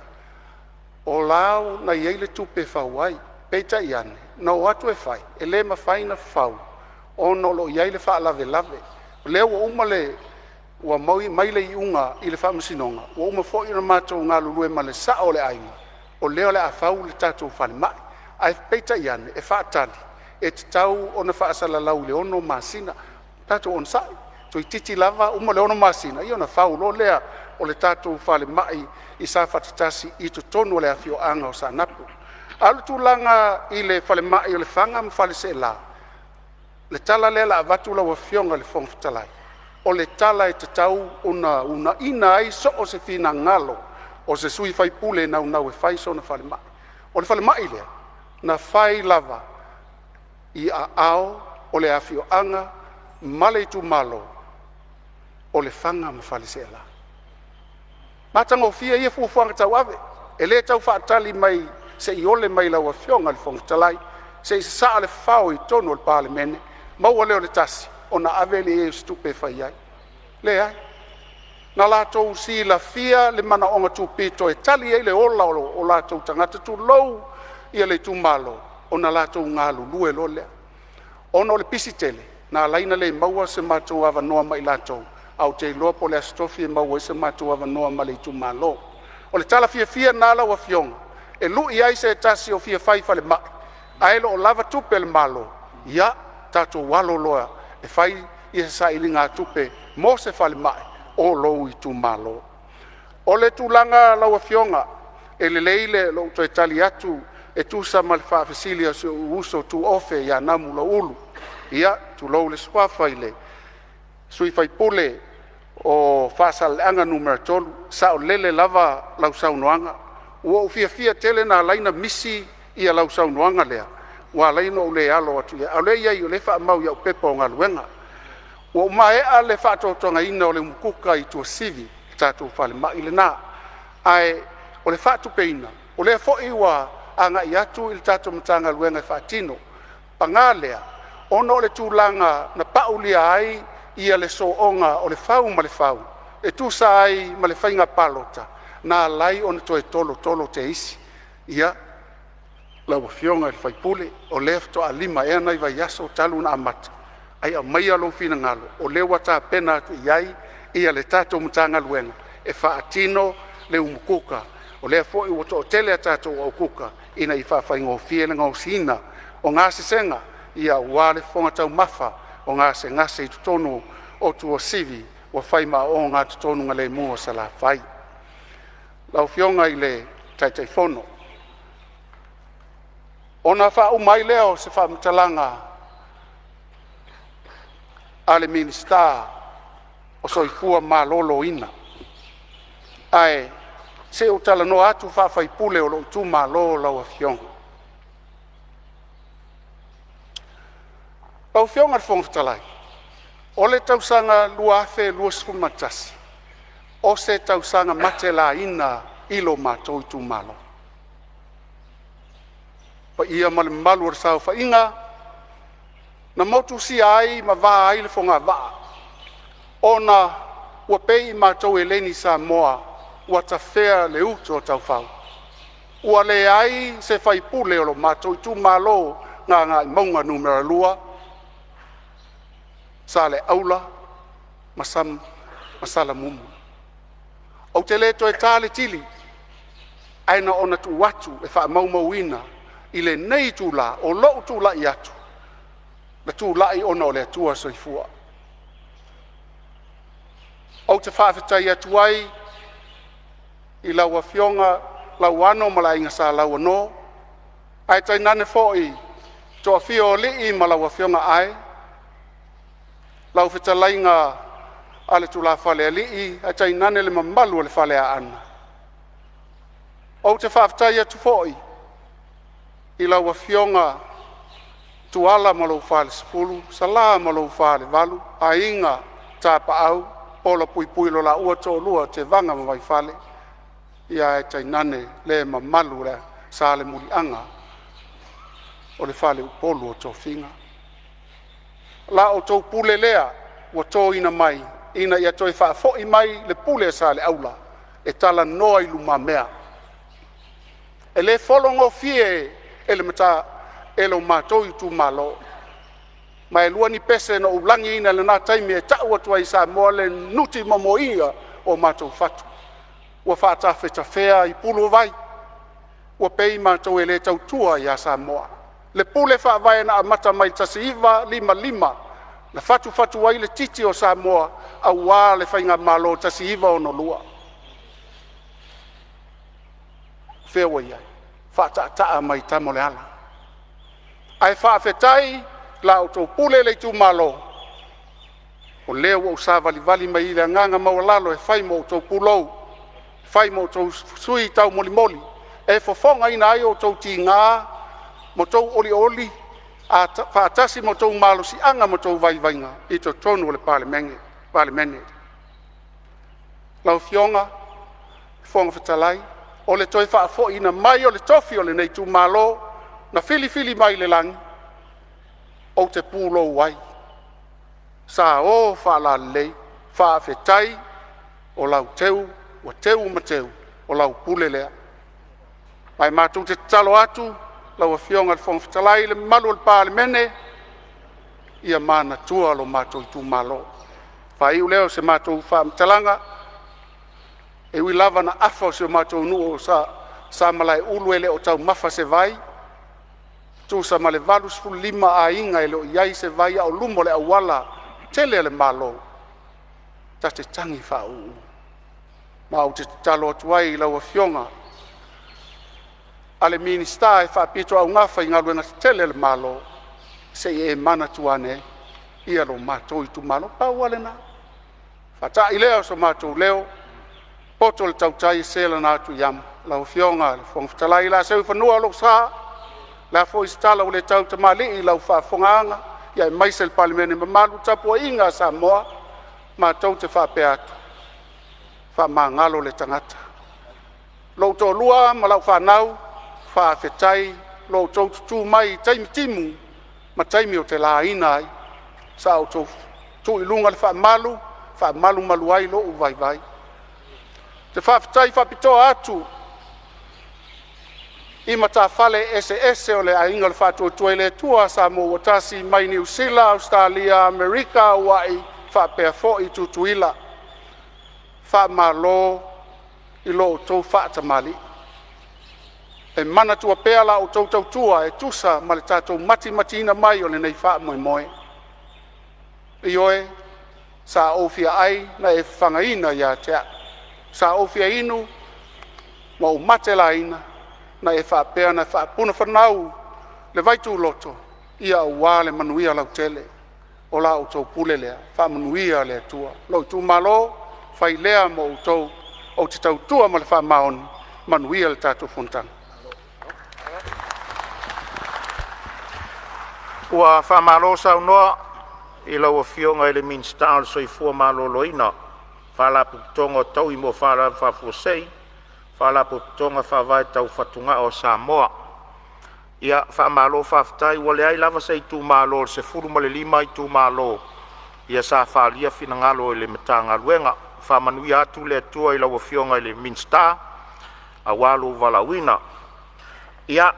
O la na i ai le tupe e fau ai, peitai ane na o atu e fai e le mafai ona fau ona o lo o i ai le faalavelave. O lea ua uma ua maui mai le iuga i le faamasinoga, ua uma foi ona matou galulue ma le sao o le aiga, o lea o le a fau le tatou falemai. Ae peitai ane e faatali e tatau ona faasalalau i le 6 masina. Tatou onosai, toeitiiti lava uma le 6 masina ona fau loa lea o le tatou falemai i Safata 1 i totonu o le afioaga o Saanapu. A o le tulaga i le falemai o Lefaga ma Faleaseela, o le tala lea o le a avatu lau Afioga i le Fofoga Fetalai, o le tala e tatau ona uunaia ai so o se finagalo o se sui usufono e naunau e fai sona falemai. O le falemai lea na fai lava i aao o le afioaga ma le itumalo o Lefaga ma Faleaseela. Matagofie ia fuafuaga tauave, e le tau faatali mai se i ole mai lau Afioga i le Fofoga Fetalai, se i sasaa le fao i totonu o le Palemene, maua lea o le tasi ona ave lea i ai o se tupe e fai ai. Leai, na latou silafia le manaoga tupito e tali ai le ola o latou tagata, tulou le itumalo, ona latou galulue loa lea. Ona o le pisi tele na ala ai ona le maua so matou avanoa ma i latou, ae ou te iloa po o le Aso Tofi e maua ai so matou avanoa ma le itumalo. O le tala fiafia lena lau Afioga e lui ai se tasi o fia fai falemai ae le o lava tupe a le Malo. Ia tatou alo loa e fai se sailiga tupe mo se falemai o lou itumalo. O le tulaga lau Afioga, e lelei lou toe tali atu e tusa ma le faafesili a si ou uso tuofe ia Namulauulu, ia tulou le suafa i le sui usufono o Faasaleleaga 3, saolele lava lau saunoaga. Ua ou fiafia tele na ala ai ona misi lau saunoaga lea ua ala ai ona ou le alo atu i ai, a o lea e i ai o lea e faamau i au pepa o galuega. Ua maea le faatotogaina o le umukuka i Tuasivi, le tatou falemai lena, ae o le faatupeina o lea foi ua agai atu i le tatou Matagaluega e faatino. Paga lea, ona o le tulaga na paulia ai le soona o le fau ma le fau e tusa ai ma le faiga palota na ala ai ona toe tolotolo te isi. Ia, lau Afioga i le sui usufono, o lea faatoa 5 ea nai vaiaso talu ona amata, ae aumaia lou finagalo o lea ua tapena atu i ai le tatou Matagaluega e faatino le umukuka. O lea foi ua toatele a tatou aukuka ina ia faafaigofie le gaosiina o gasesega aua le fofoga taumafa o gasegase i totonu o Tuasivi ua fai ma ogatotonu o Salafai. Lau Afioga i le Taitaifono, ona faauma ai lea o se faamatalaga a le Minisita o le Soifua Maloloina. Ae se i ou talanoa atu faa-sui usufono o lou itumalo lau Afioga. Lau Afioga i le Fofoga Fetalai, o le tausaga 2021, o se tausaga matelaina i lo matou itumalo. Le paia ma le mamalu o le saofaiga na motusia ai ma va ai le fogavaa ona ua pei matou eleni Samoa ua tafea le utu a taufao. Ua leai se sui usufono o lo matou itumalo o Gagaemauga Nu.2, Saleaula ma Salamumu. Ou te le toe ta le tili, ae na ona tuu atu e faamaumauina i lenei itula o lou tulai atu, na tulai ona o le Atua Soifua. Ou te faafetai atu ai i lau Afioga Lauano ma le Aiga Sa Lauano, ae tainane foi le toafia o Alii ma lau Afioga Ae, lau fetalaiga i le Tulafalealii ae tainane le mamalu o le Faleaana. Ou te faafetai atu foi i lau Afioga Tuala ma lou Falesefulu, Sala ma lou Falevalu, Aiga Tapaau, Holapuipui lo laua Toalua Tevaga ma Vaifale, ae tainane le mamalu o le Salemuliaga o le faleupolu o tofiga. La outou pule lea ua toina mai ina ia toe faafoi mai le pule a Saleaula e talanoa i lumamea. E le fologofie e le mata e lo matou itumalo, ma e lua ni pese na ou lagiina i lena taimi e tau atu ai i Samoa le nutimomoia o matou fatu. Ua faatafetafea i pulu o vai, ua pei matou e le tautua ia Samoa. Le pule faavae na amata mai le 1955 na fatufatu ai le titi o Samoa aua le faigamalo 1962. O fea ua i ai? Faataataa mai e tama o le ala. Ae faafetai i la outou pule le itumalo, o lea ua ou savalivali mai i le agaga maualalo e fai ma o outou pulou, fai ma outou sui taumolimoli e fofogaina ai outou tiga ma outou olioli faatasi ma outou malosiaga ma outou vaivaiga i totonu o le Palemene. Lau Afioga i le Fofoga Fetalai, o le toe faafo'iina mai o le tofi o lenei itumalo na filifili mai le lagi, ou te pulou ai, sa o faalalelei. Faafetai o lau teu ua teu ma teu, o lau pule lea. Ae matou te tatalo atu lau Afioga i le Fofoga Fetalai ma le mamalu o le Palemene, ia manatua lo matou itumalo. Faaiu lea o se matou faamatalaga, e ui lava ina afa si o matou nuu o Samalaeulu e le o taumafa se vai, tusa ma le 85 aiga e le o i ai se vai a o luma o le auala tele a le Malo, ta te tagi faauu. Ma ou te tatalo atu ai i lau Afioga i le Minisita e faapitoaugafa i Galuega Tetele a le Malo, se i e manatua ane lo matou itumalo. Pau lava lena, faata'i lea o so matou leo, poto le tautai e se lana atu i amo. Lau Afioga i le Fofoga Fetalai o le a seu i fanua lou sa, o le a foi se tala ua le tautamalii i lau faafofogaaga aemaise le Palemene mamalu, le tapuaiga a Samoa, matou te faapea atu, faamagalo le tagata. Lou toalua ma lau fanau, faafetai i lo outou tutu mai i taimi timu ma taimi ou te laina ai, sa outou tuu i luga le faamalu e faamalumalu ai lou vaivai. Ou te faafetai faapitoa atu i matafale eseese o le Aiga o le Faatuatua i le Atua Samoa ua Tasi mai Niu Sila, Ausetalia, Amerika, Hawaii faapea foi Tutuila. Faamalo i lo outou faatamalii. E manatua pea la outou tautua e tusa ma le tatou matimatiina mai o lenei faamoemoe. Ioe, sa ou fia ai na e fafagaina ia te a'u, sa ou fia inu ma ou matelaina na e faapea ona faapunafanau le vaituloto aua le manuia lautele. O la outou pule lea, faamanuia le Atua. Lou itumalo, fai lea mo outou, ou te tautua ma le faamaoni. Manuia le tatou fonotaga. Ua faamalo saunoa i lau Afioga i le Minisita o le Soifua Maloloina, Faalapotopotoga o Taui mo Faalavelave Faafuasei, Faalapotopotoga Faavae Tau Fatugao a Samoa. Ia faamalo faafetai, ua leai lava se itumalo o le 15 itumalo sa faaalia finagalo i le Matagaluega. Faamanuia atu le Atua i lau Afioga i le Minisita aua lou valaauina. Ia,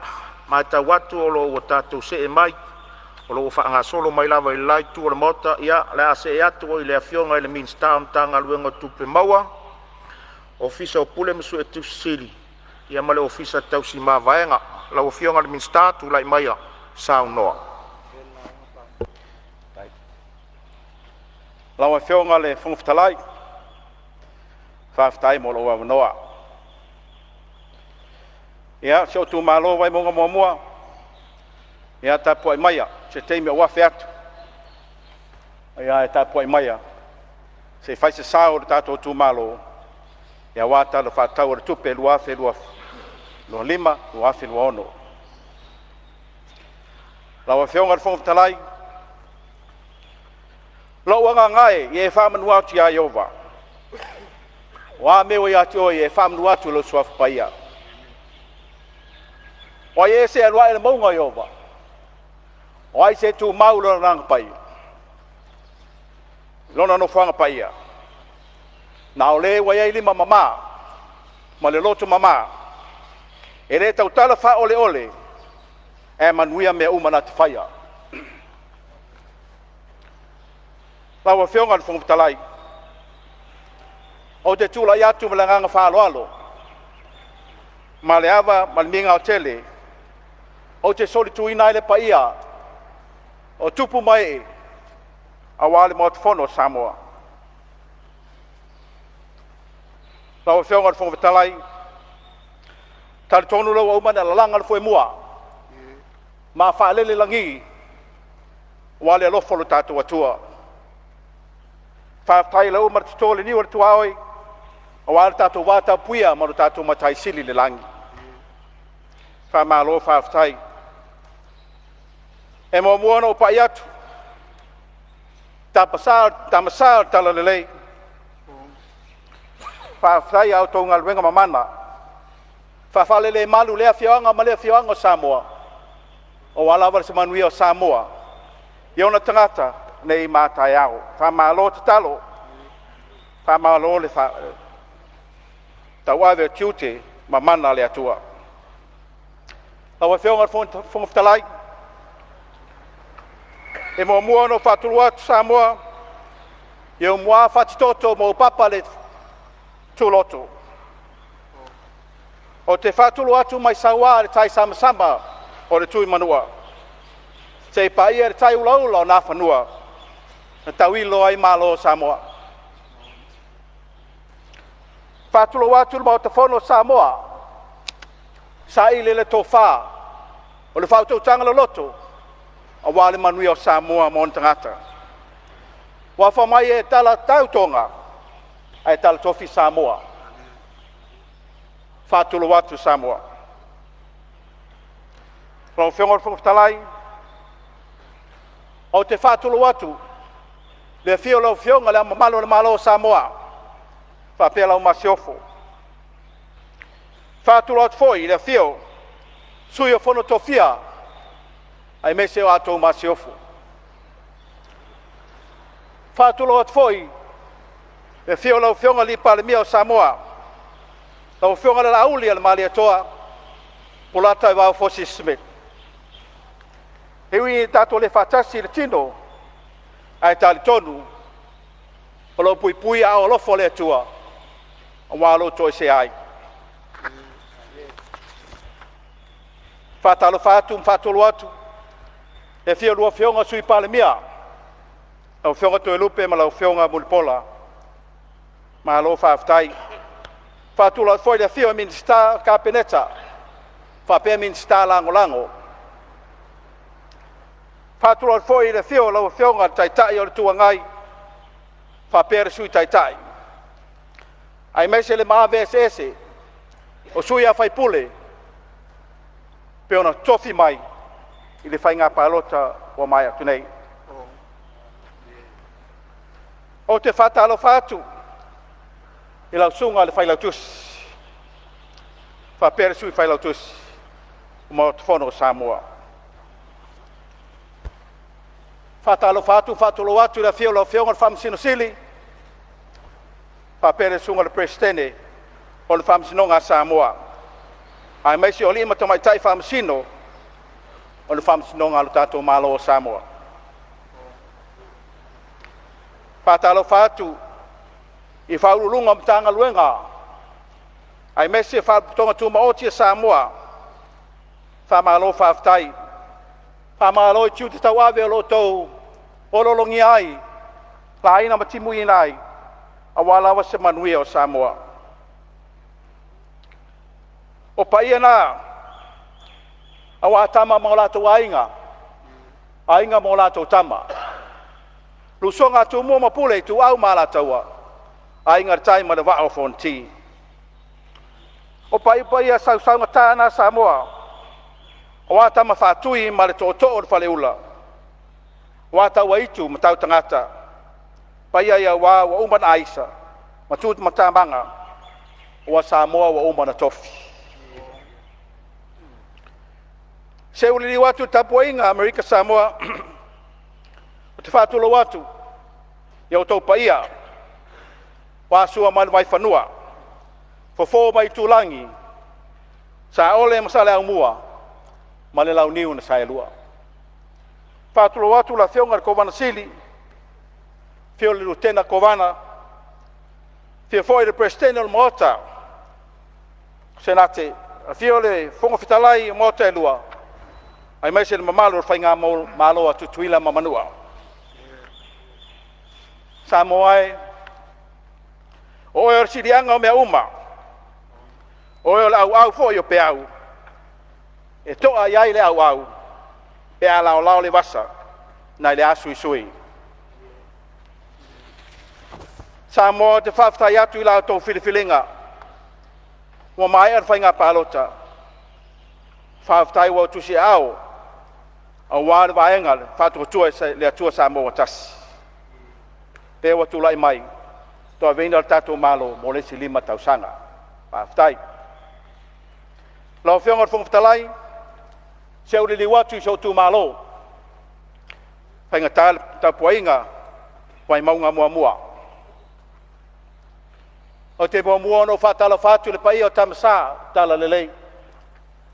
matau atu o lo o ua tatou see mai, o lo o ua faagasolo mai lava i le la itu o le Maota. Ia, o le a see atu i le Afioga i le Minisita o le Matagaluega o Tupe Maua, Ofisa Sili o Pulega ma Suetusi Sili, ma le Ofisa Tausi Mavaega. Lau Afioga i le Minisita, tulai maia e saunoa. Lau Afioga i le Fofoga Fetalai, faafetai mo lou avanoa. Ia, si ou itumalo o Vaimauga 1, ia tapuai maia se taimi ou afe atu, ae tapuai maia se i fai se sao o le tatou itumalo aua le Tala Faatatau o le Tupe 2025/2026. Lau Afioga i le Fofoga Fetalai, lou agaga e, ia e faamanu atu ia Ieova, o a mea ua ia te oe, ia e faamanu atu i lou Suafa Paia. O ai ea se alu ae i le mauga o Ieova? O ai se tumau i lona agaga paia? Lona nofoaga paia? Na o le ua i ai lima mama ma le loto mama, e le tautala faaoleole ae manuia mea uma na te faia. Lau Afioga i le Fofoga Fetalai, ou te tulai atu ma le agaga faaaloalo ma le ava ma le migao tele ou te solituina ai le paia o tupu ma ee aua le Maota Fono o Samoa. Lau Afioga i le Fofoga Fetalai, e talitonu o lea ua uma ona lalaga le foemua ma faalele lagi aua le alofa o lo tatou Atua. Faafetai o lea ua uma ona toto le niu o le tuaoi aua lo tatou vatapuia ma lo tatou Matai Sili i le lagi. Faamalo faafetai. E muamua ona ou pai atu i Tama Sa o le Talalelei, faafetai i a outou galuega mamana e faafalelemalu i lea afioaga ma lea afioaga o Samoa aua lava se manuia o Samoa i ona tagata nei ma a taeao. Faamalo tatalo, faamalo le tauave o tiute ma mana a le Atua. Lau Afioga i le Fofoga Fetalai, e muamua ona ou faatulou atu Samoa i ou mua fatitoto ma ou papa le tuloto. Ou te faatulou atu mai Saua i le taisamasama o le Tuimanua seia paia le taiulaula o Nafanua na tauilo ai Malo o Samoa. E faatulou atu le Maota Fono o Samoa, saili le tofa o le faautautaga loloto aua le manuia o Samoa ma ona tagata. Aua fai mai e talatau Toga ae talatofi Samoa. E faatulou atu Samoa. Lau Afioga i le Fofoga Fetalai, ou te faatulou atu i le afio o lau Afioga i Le Ao Mamalu o le Malo o Samoa faapea lau Masiofo. E faatulou atu foi i le afio o Sui o le Fono a Sui Tofia aemaise o la outou Masiofo. E faatulou atu foi i le afio o lau Afioga i le Palemia o Samoa, lau Afioga i le Laaulialemalietoa Bolataevao Fusi Smith. E ui ina tatou le faatasi i le tino, ae talitonu o lo o puipui i aao alofa o le Atua aua lou toesea ai. E faatalofa atu ma faatulou atu i le afio o a oulua Afioga i Sui Palemia, lau Afioga Toelupe ma lau Afioga Mulipola, malo faafetai. E faatulou atu foi i le afifio o Minisita o le Kapeneta faapea Minisita Lagolago. Faatulou atu foi i le afio o lau Afioga i le Taitai o le Itu Agai faapea le Sui Taitai, aemaise le maave eseese o sui usufono pei ona totofi mai i le faiga palota ua maea atu nei. Ou te faatalofa atu i lau Susuga i le Failautusi faapea le Sui Failautusi o le Maota Fono o Samoa. Faatalofa atu ma faatulou atu i le afio o lau Afioga i le Faamasino Sili faapea le Susuga i le Peresetene o le Faamasinoga a Samoa, aemaise o alii ma tamaitai Faamasino o le Faamasinoga a lo tatou Malo o Samoa. Faatalofa atu i Ofisa Sili o Pulega o Matagaluega aemaise Faalapotopotoga Tumaoti a Samoa, faamalo faafetai. Faamalo i tiute tauave o lo o outou lologia ai, laina ma timuina ai aua lava se manuia o Samoa. O paia na aua Tama ma o latou Aiga, Aiga ma o latou Tama, le usoga a Tumua ma Pule, Ituau ma Alataua, Aiga i le Tai ma le Vaa o Fonoti. O paia sausaugata na a Samoa aua Tama Faatui ma le Tootoo o le Faleula, aua Tauaitu ma Tautagata, paia ia aua ua uma ona aisa ma tu matamaga ua Samoa ua uma ona tofi. Se ua liliu atu i le tapuaiga a Amerika Samoa, ou te faatulou atu i outou paia aua Sua ma le Vaifanua, Fofo ma Aitulagi, Saole ma Saleaaumua ma le Launiu na Saelua. Faatulou atu le Afioga i le Kovana Sili, afio le Lutena Kovana, afio foi le Peresetene o le Maota Senate, afio le Fofoga Fetalai o Maota e Lua, aemaise le mamalu o le faigamalo a Tutuila ma Manua. Samoa e, o oe o le siliaga o mea uma, o oe o le auau foi o peau e to'a i ai le auau pe a laolao le vasa nai le asuisui. Samoa, ou te faafetai atu i la outou filifiliga ua maea le faiga palota. Faafetai ua tusiaao aua le Vaega Faatuatua i le Atua Samoa ua Tasi lea ua tulai mai e tauaveina le tatou Malo mo le isi 5 tausaga. Faafetai. Lau Afioga i le Fofoga Fetalai, se i ou liliu atu i si ou itumalo, e faigata le tapuaiga a Vaimauga 1. Ou te muamua ona ou faatalofa atu i le paia o Tama Sa o le Talalelei,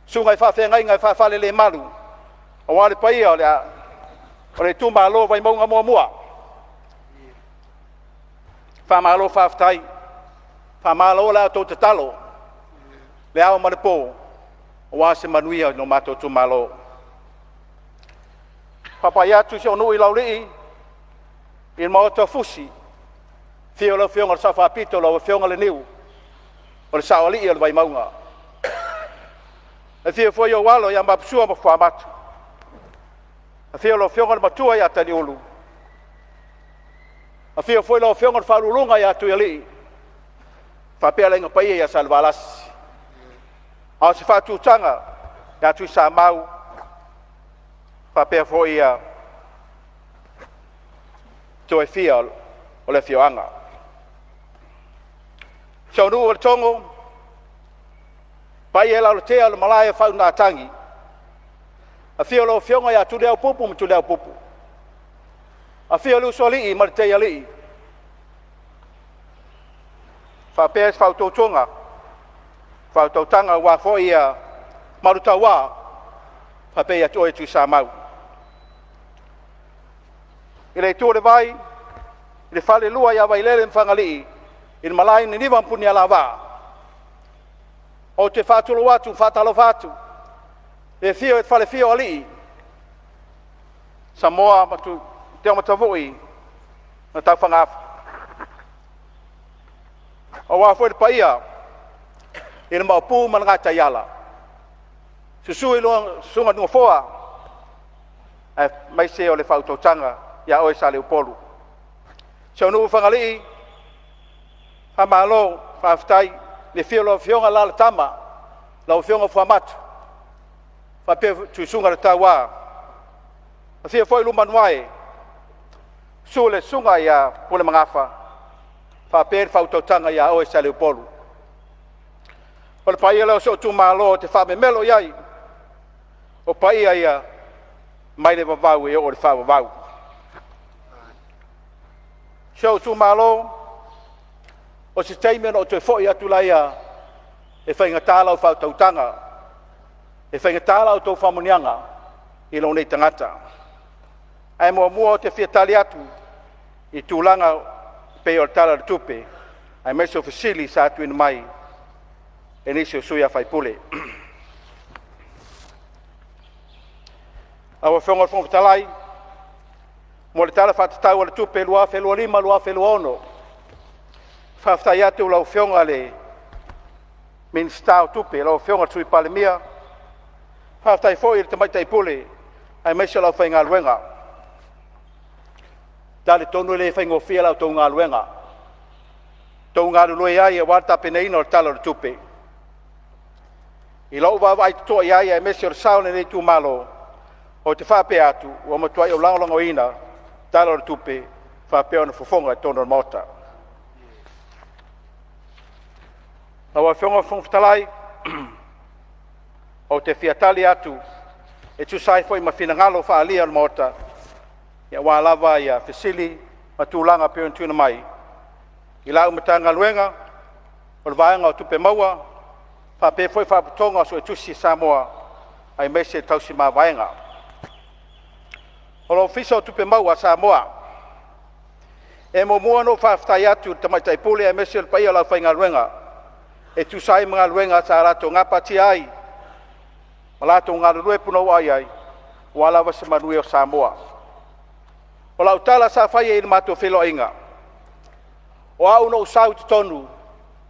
susuga i faafeagaiga e faafalelemalu aua le paia o le itumalo o Vaimauga 1. Faamalo faafetai, faamalo la outou tatalo i le ao ma le po aua se manuia o lo matou itumalo. Faapai atu i si ou nuu i Laulii i le Maota o Fusi, afio lau Afioga i le Sao Faapito, lau Afioga Leniu o le Saoalii o le Vaimauga. Afio foi ou alo ia Maposua ma Fuamatu, afio lau Afioga i le Matua ia Taliulu, afio foi lau Afioga i le Faauluuluga ia Tuialii faapea le Aiga Paia ia Salevalasi, a o se faatutaga ia Tuisamau faapea foi ia toe fia o le afioaga. Si ou nuu o Letogo, paia i Lalotea o le malae o le faauigatagi, afio lau Afioga ia Tuliaupupu ma Tuliaupupu, afio le Usoalii ma le Teialii, faapea le faautautaga aua foi ia Malutaua faapea ia te oe Tuisamau. I le itu o le vai i le falelua ia Vailele ma Fagalii, i le malae i Niniva ma Punialavaa, ou te faatulou atu ma faatalofa atu i le afio o le falefia o alii, Samoa ma Tuamattavui ma Taufaga aua foi le paia i le Maopu ma le Gataiala, susu le Susuga i le Nofoa Aemaise o le faautautaga ia oe Saleupolu. Si ou nuu i Fagalii, faamalo faafetai i le afio o lau Afioga Alalatama, lau Afioga Fuamatu faapea Tuisuga le Taua. Afio foi Lumanuae, susu le Susuga ia Pulemagafa faapea le faautautaga ia oe Saleupolu. O le paia lea o si ou itumalo ou te faamemelo i ai, o paia ia mai le vavau e oo i le faavavau. Si ou itumalo, o se taimi ona ou toe foi atu lea e faigata lau faautautaga, e faigata la outou faamanuiaga i lou nei tagata. Ae muamua ou te fia tali atu i tulaga pei o le Tala o le Tupe, aemaise o fesili sa tuuina mai e nisi o sui usufono. Lau Afioga i le Fofoga Fetalai, mo le Tala Faatatau o le Tupe 2025/2026, faafetai atu i lau Afioga i le Minisita o Tupe, lau Afioga i le Sui Palemia, faafetai foi i le Tamaitai Pule aemaise o le aufaigaluega. E talitonu e le faigofie la outou galuega, outou galulue ai aua le tapenaina o le Tala o le Tupe. I lou vaavaai totoa i ai aemaise o le sao o lenei itumalo, ou te faapea atu, ua matuai ou lagolagoina le Tala o le Tupe faapea ona fofoga i totonu o le Maota. Lau Afioga i le Fofoga Fetalai, ou te fia tali atu e tusa ai foi ma finagalo faaalia o le Maota aua lava fesili ma tulaga pei ona tuuina mai i lau Matagaluega o le Vaega o Tupe Maua faapea foi Faalapotopotoga o Suetusi a Samoa aemaise le tausi mavaega. O le Ofisa o Tupe Maua a Samoa, e muamua ona ou faafetai atu i le Tamaitai Pule aemaise o le paia o le aufaigaluega e tusa ai ma galuega sa latou gapatia ai ma latou galulue punouai ai aua lava se manuia o Samoa. O lau tala sa fai i le matou feiloaiga, o au na ou sau i totonu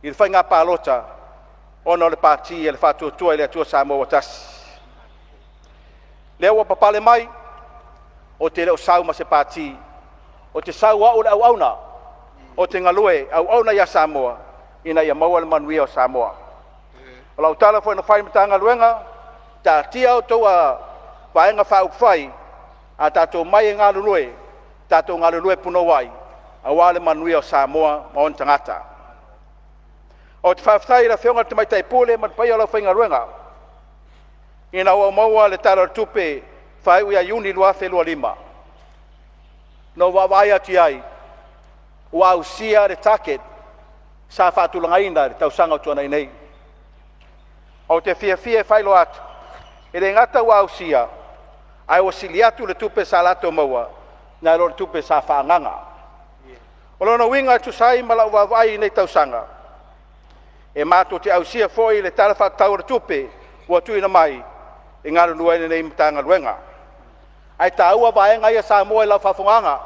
i le faiga palota ona o le Pati a le Faatuatua i le Atua Samoa ua Tasi. Lea ua papale mai, ou te le o sau ma se pati, ou te sau o au o le auauna, ou te galue auauna ia Samoa ina ia maua le manuia o Samoa. O lau tala foi na fai i le Matagaluega, taatia a outou Vaega Faaupufai a tatou omai e galulue, tatou galulue punouai aua le manuia o Samoa ma ona tagata. Ou te faafetai i le Afioga i le Tamaitai Pule ma le paia o le aufaigaluega ina ua maua le Tala o le Tupe faaiu ia Iuni 2025, na ou vaavaai atu i ai ua ausia le target sa faatulagaina i le tausaga ua tuanai nei. Ou te fiafia e faailoa atu, e le gata ua ausia, ae ua sili atu le tupe sa latou maua nai lo le tupe sa faaagaaga. O lona uiga e tusa ai ma lau vaavaai i lenei tausaga, e matou te ausia foi le Tala Faatatau o le Tupe ua tuuina mai e galulue ai lenei Matagaluega. Ae taua vaega ia Samoa i lau faafofogaaga,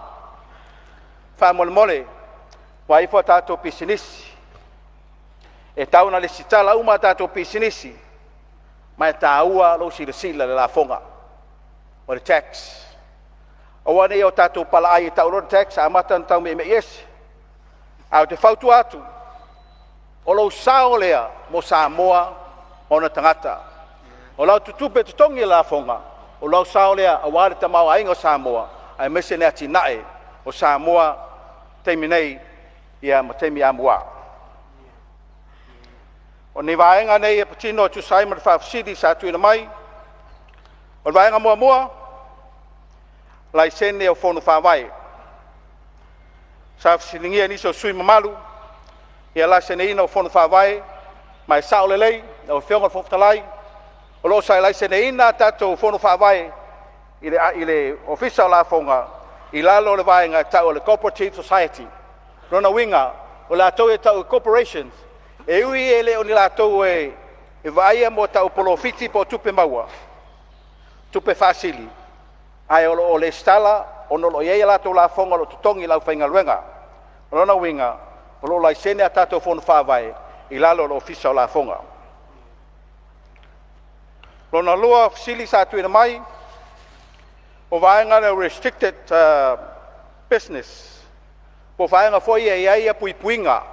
faamolemole vaai ifo a tatou pisinisi. E tatau ona resitala uma a tatou pisinisi, ma e taua lou silasila i le lafoga, o le tax. Aua ne i o tatou palaai e tau loa le tax amata ona taumeimei ese. Ae ou te fautua atu, o lou sao lea mo Samoa ma ona tagata. O lau tupe totogi i lafoga, o lou sao lea aua le tamaoaiga o Samoa aemaise le atinae o Samoa i taimi nei ma taimi amua. O ni vaega nei e patino e tusa ai ma le faafesili sa tuuina mai. O le vaega muamua, laisene o Fono Faavae. Sa fesiligia e nisi o sui usufono mamalu ia laiseneina o Fono Faavae, ma e sao lelei lau Afioga i le Fofoga Fetalai, o lo o laiseneina a tatou Fono Faavae i le Ofisa o Lafoga i lalo o le vaega e tau o le Cooperative Society. O lona uiga, o latou e tau o corporations, e ui e le o ni latou e vaaia mo tau polofiti po o tupe maua, tupe faasili, ae o lo o resitala ona o lo o i ai a latou lafoga o lo o totogi e le aufaigaluega. O lona uiga, o lo o laisene a tatou Fono Faavae i lalo o le Ofisa o Lafoga. Lona lua o fesili sa tuuina mai, O vaega lea o restricted business, po o vaega foi ia e i ai puipuiga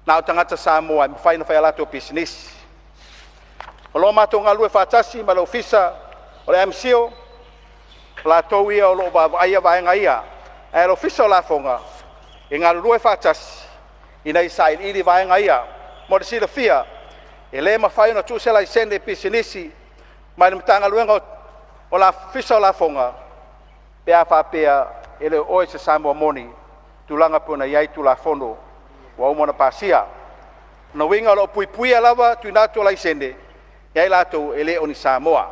na o tagata Samoa e mafai ona fai a latou pisinisi. O lo o matou galulue faatasi ma le Ofisa o le MCIL, o latou ia o lo o vaavaaia vaega ia, ae o le Ofisa o Lafoga e galulue faatasi ina ia sailiili vaega ia. Mo le silafia, e le mafai ona tuu se laisene pisinisi mai le Matagaluega o le Ofisa o Lafoga pe a faapea e le o oe o se Samoa moni, tulaga pei ona i ai Tulafono ua uma ona pasia. O lona uiga o lo o puipuia lava le tuuina atu o laisene ia i latou e le o ni Samoa.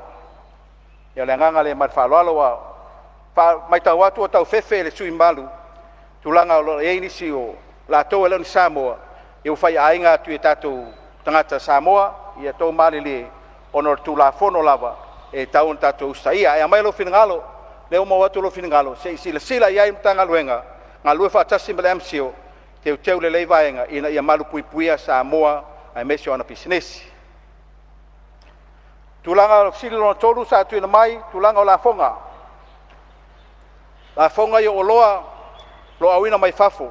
Ia o le agaga lea ma le faaaloalo. Ua matau atu ua tau fefe le sui usufono mamalu i tulaga o lo o i ai nisi o latou e le o ni Samoa ia ua faiaina atu i tatou tagata Samoa. Ia outou malilie ona o le Tulafono lava e tatau ona tatou usitaia. Ae aumai lou finagalo, lea ua maua atu lou finagalo se i silasila i ai le Matagaluega galulue faatasi ma le MCIL e teuteu lelei vaega ina ia malupuipuia Samoa aemaise o ana pisinisi. Tulaga o le fesili lona tolu sa tuuina mai, tulaga o lafoga, lafoga ia o oloa o lo o auina mai fafo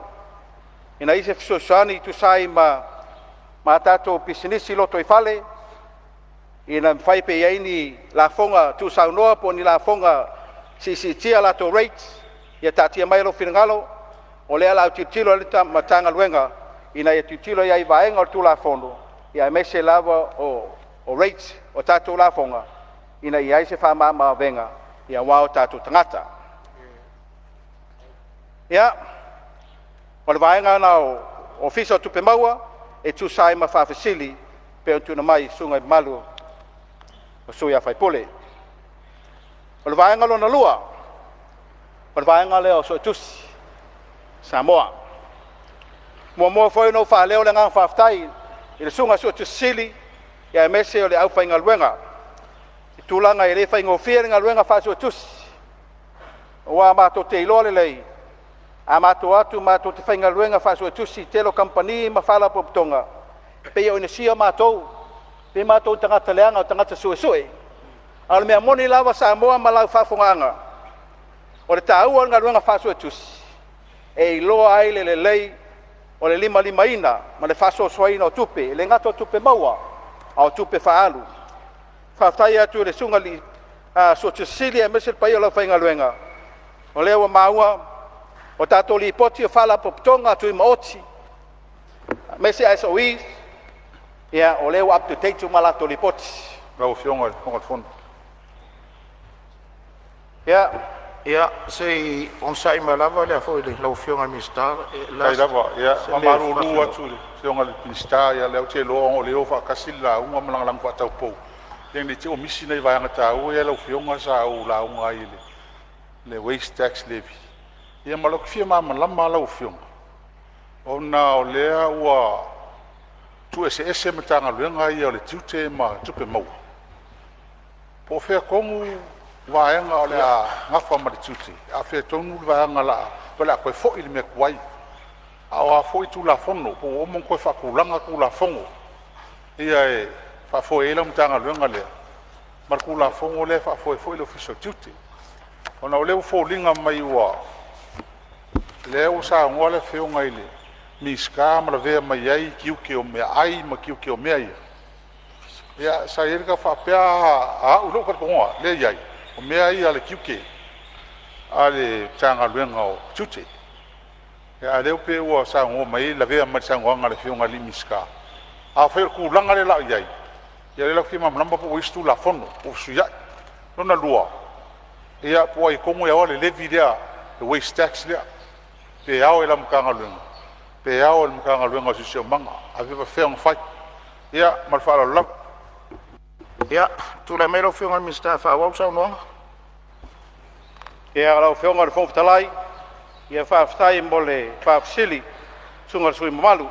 ina ia i ai se fesoasoani e tusa ai ma a tatou pisinisi lotoifale, ina ia mafai pe i ai ni lafoga tuusaunoa po o ni lafoga siisiitia latou rates. Ia taatia mai lou finagalo, o lea o le a tilotilo i ai le Matagaluega ina ia tilotilo i ai i vaega o le Tulafono, aemaise lava o rates o tatou lafoga ina ia i ai se faamamaavega aua o tatou tagata. Ia, o le vaega lena o le Ofisa o Tupe Maua e tusa ai ma faafesili pei ona tuuina mai e susuga mamalu o sui usufono. O le vaega lona lua, o le vaega lea o Suetusi a Samoa. E muamua foi ona ou faaleo le agaga faafetai i le Susuga i le Suetusi Sili aemaise o le aufaigaluega i tulaga e le faigofie le galuega faa-Suetusi, aua matou te iloa lelei, a matou o atu matou te faigaluega faa-Suetusi i le tele o kamupani ma faalapotopotoga, e pei e onesia matou, pei o matou o tagata leaga o tagata suesue. A o le mea moni lava Samoa ma lau faafofogaaga, o le taua o le galuega faa-Suetusi, e iloa ai le lelei o le limalimaina ma le faasoasoaina o tupe, e le gata o tupe maua, a o tupe faaalu. Faafetai atu i le Susuga i le Suetusi Sili aemaise le paia o le aufaigaluega, o lea ua maua o tatou Lipoti o Faalapotopotoga Tumaoti aemaise SOEs, ia o lea ua up to date uma latou lipoti. Lau Afioga i le Fofoga o le Fono. Ia, Ia, se i onosai mai lava lau Afioga i le Minisita. Faafetai lava. Ia e faamalulu atu i le Afioga i le Minisita, ia o lea ou te iloa ona o lea e o faatasi le lauga ma lagalago faataupou, ia ne i te i ua misi nai vaega taua ia lau Afioga sa ou lauga ai i le waste tax levy. Ia ma lou fia malamalama lava lau Afioga, ona o lea ua tuueseese Matagaluega ia o le Tiute ma Tupe Maua, po o fea tonu vaega o le a nafa ma le tiute, a o fea tonu le vaega o le a toe foi i le mea tuai. A o a foi Tulafono po ua uma ona toe faatulaga Tulafono ia e faafoe ai lau Matagaluega lea ma le Tulafono lea e faafoe ai foi le Ofisa o Tiute. Ona o lea ua foliga mai o lea ua saunoa le Afioga i le Minisita ma lavea mai ai tiute o meaai ma tiute o mea ia, ia sa i ai le tau faapea a au i lou talitonuga lea e i ai, o mea ia a le tiute a le Matagaluega o Tiute. A o lea pei ua saunoa mai lavea mai i le saunoaga a le Afioga i le Minisita. Afai o le tulaga lea o le a i ai, ia o lea la ou te fia malamalama po ua i ai se Tulafono ua fesuiai. Lona lua, ia po o ai tonu e ana le levy lea, le waste tax lea, pe ao i lau Matagaluega pe ao i le Matagaluega o le Siosiomaga, ae pe faapefea ona fai? Ia ma le faaaloalo lava. Ia, tulai mai lau Afioga i le Minisita e faaauau le saunoaga. Ia, lau Afioga i le Fofoga Fetalai, ia faafetai mo le faafesili i le susuga i le sui usufono mamalu.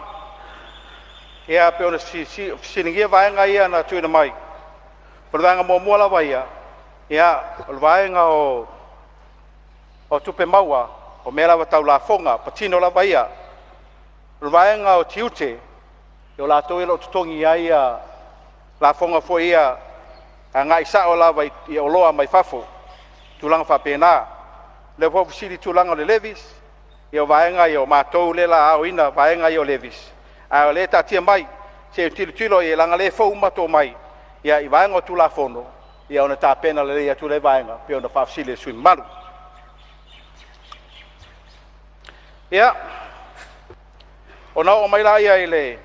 Ia pei ona fesiligia vaega ia na tuuina mai, o le vaega muamua lava ia, o le vaega o tupe maua, o mea lava tau lafoga, patino lava ia. O le vaega o tiute, o latou ia o lo o totogi ai lafoga foi ia agai sao lava i oloa mai fafo. tulaga faapena. O lea foi ua fesili i tulaga o le levies, ia o vaega ia o matou lea o le a aoina vaega ia o levies, a o lea e taatia mai se i tilotilo i ai, leaga o lea e fou uma matou omai i vaega o Tulafono, ia ona tapena lelei atu lea vaega e pei ona faafesili e le sui usufono mamalu. Ia, ona oo mai lea i le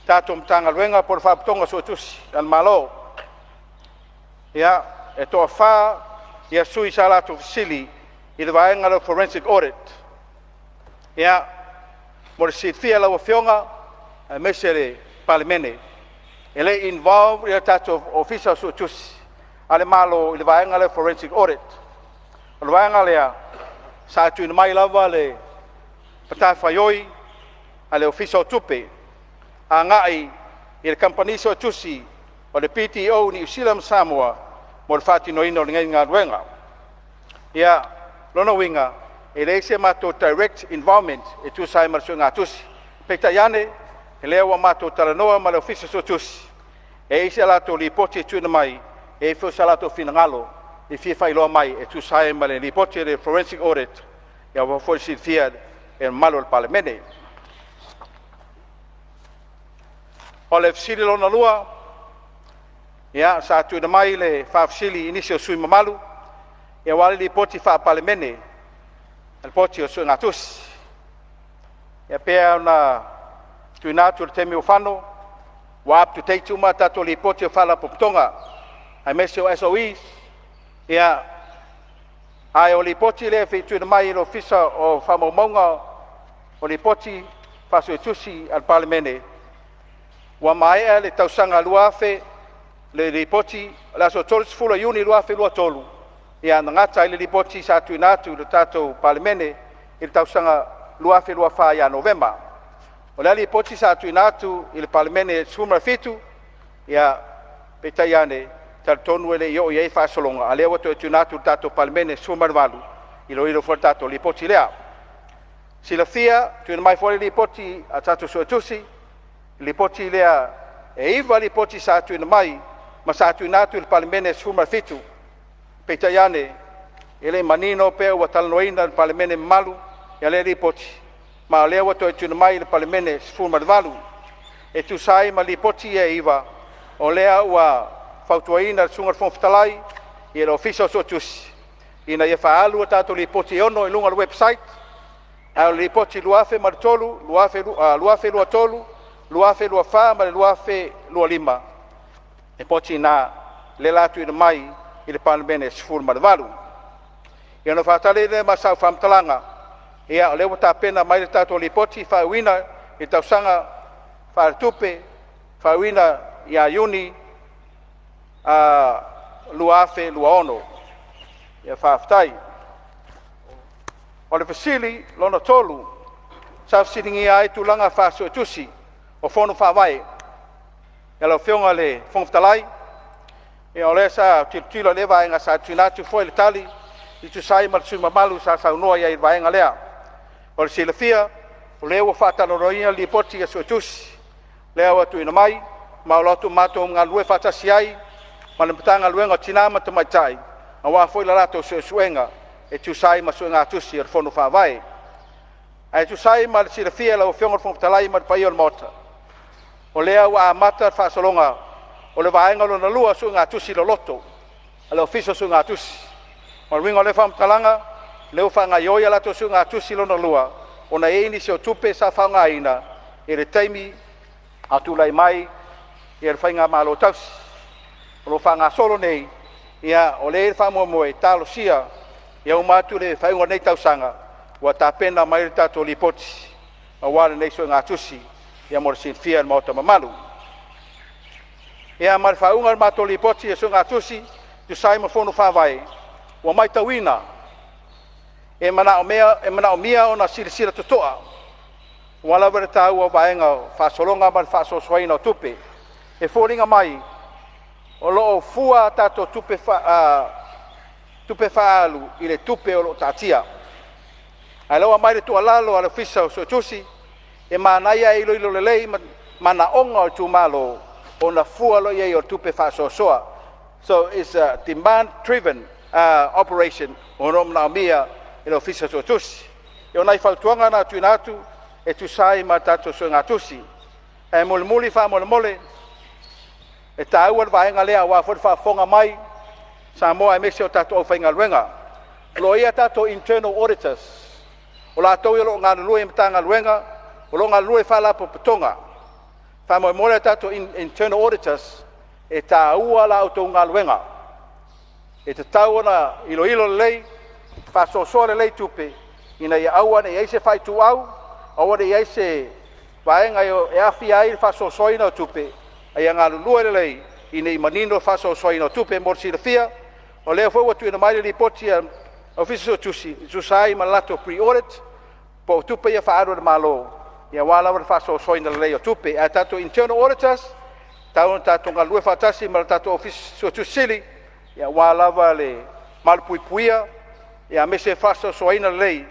tatou Matagaluega po o le Faalapotopotoga o Suetusi a le Malo. Ia, e toafa sui sa latou fesili i le vaega lea o le forensic audit. Ia, mo le silafia e lau Afioga aemaise le Palemene, e le i involve le tatou Ofisa o Suetusi a le Malo i le vaega lea o le forensic audit. O le vaega lea sa tuuina mai lava le matafaioi a le Ofisa o Tupe agai i le kamupani suetusi o le BDO Niu Sila ma Samoa mo le faatinoina o lenei galuega. Ia, lona uiga, e leai se matou direct involvement e tusa ai ma le suegatusi. Peitai ane, o lea ua matou talanoa ma le Ofisa Suetusi, e i ai se latou lipoti e tuuina mai, e i ai foi so latou finagalo e fia faailoa mai e tusa ai ma le lipoti a le forensic audit, aua foi le silafia e le mamalu o le Palemene. O le fesili lona lua, ia, sa tuuina mai le faafesili i nisi o sui usufono mamalu aua le Lipoti Faa-Palemene, Lipoti o Suegatusi. E pei ona tuuina atu i le taimi ua fano, ua up to date uma tatou Lipoti o Faalapotopotoga aemaise o SOEs, ia, ae o Lipoti lea e tuuina mai e le Ofisa o Faamaumauga o Lipoti Faasuetusi a le Palemene, ua maea le tausaga 2000 le lipoti o le aso 30 Iuni 2023, ia na gata ai le lipoti sa tuuina atu i le tatou Palemene i le tausaga 2024 ia Novema. O lea lipoti sa tuuina atu i le Palemene 17, ia, peitai ane, e talitonu e le i oo i ai le faasologa, a o lea ua toe tuuina atu i le tatou Palemene 18, iloilo foi le tatou lipoti lea. Silafia, tuuina mai foi le lipoti a tatou Suetusi, lipoti lea e 9 lipoti sa tuuina mai ma sa tuuina atu i le Palemene 17. Peitai ane, e le i manino pe ua talanoaina e le Palemene mamalu lea lipoti, ma o lea ua toe tuuina mai i le Palemene 18. E tusa ai ma lipoti ia e 9, o lea ua fautuaina le Susuga i le Fofoga Fetalai i le Ofisa o Suetusi ina ia faaalu a tatou lipoti e 6 i luga o le website, a o le lipoti 2003, 2023, 2024 ma le 2025, lipoti na lea o le a tuuina mai i le Palemene 18. Ia ona faatali lea ma sau faamatalaga, ia o lea ua tapena mai le tatou lipoti faaiuina i le tausaga faaletupe faaiuina ia Iuni 2026. Ia faafetai. O le fesili lona 3 sa fesiligia ai tulaga faa-Suetusi o Fono Faavae. Lau Afioga i le Fofoga Fetalai, ia o lea sa tilotilo i lea vaega sa tuuina atu foi le tali e tusa ai ma le sui usufono mamalu sa saunoa i ai i le vaega lea. Mo le silafia, o lea ua faatalanoaina le lipoti a Suetusi lea ua tuuina mai, ma o lo o matou galulue faatasi ai ma le Matagaluega o Tina ma Tamaitai aua foi le latou suesuega e tusa ai ma suegatusi a le Fono Faavae. Ae tusa ai ma le silafia e lau Afioga i le Fofoga Fetalai ma le paia o le Maota, o lea ua amata le faasologa o le vaega lona lua o suegatusi loloto a le Ofisa o Suegatusi. O le uiga o lea faamatalaga, o lea ua faagaoioi a latou suegatusi lona lua, ona e i ai nisi o tupe sa faaaogaina i le taimi a o tulai mai le faigamalo tausi. O lo o faagasolo nei, ia o lea e i ai le faamoemoe e talosia ia uma atu le faaiuga o lenei tausaga ua tapena mai le tatou lipoti aua lenei suegatusi mo le silafia e le Maota mamalu. Ia ma le faaiuga o le matou lipoti o suegatusi e tusa ai ma Fono Faavae, ua matauina e manaomia ona silasila totoa aua lava le taua o vaega o faasologa ma le faasoasoaina o tupe. E foliga mai o lo o fua a tatou tupe faaalu i le tupe o lo o taatia. Ae o lea ua aumai le tuualalo a le Ofisa o Suetusi, e manaia ae iloilo lelei manaoga o itumalo ona fua loa i ai o tupe faasoasoa. So it's a demand driven. operation o lo o manaomia e le Ofisa Suetusi. O nai fautuaga na tuuina atu e tusa ai ma tatou suegatusi. Ae mulimuli faamolemole, e taua le vaega lea aua foi le faafofoga mai Samoa aemaise o tatou aufaigaluega. O lo o i ai a tatou internal auditors, o latou o lo o galulue i Matagaluega, o lo o galulue i Faalapotopotoga. Faamolemole a tatou internal auditors, e taua la outou galuega. E tatau ona iloilo lelei, faasoasoa lelei tupe ina ia aua ne i i ai se faaituau, aua ne i i ai se vaega e aafia ai le faasoasoaina o tupe, a ia galulue lelei ina ia manino le faasoasoaina o tupe. Mo le silafia, o lea foi ua tuuina mai le lipoti a le Ofisa Suetusi e tusa ai ma le latou pre-audit po o tupe ia faaalu a le Malo aua lava le faasoasoaina lelei o tupe. Ae tatou internal auditors, e tatau ona tatou galulue faatasi ma le tatou Ofisa Suetusi Sili aua lava le malupuipuia aemaise le faasoasoaina lelei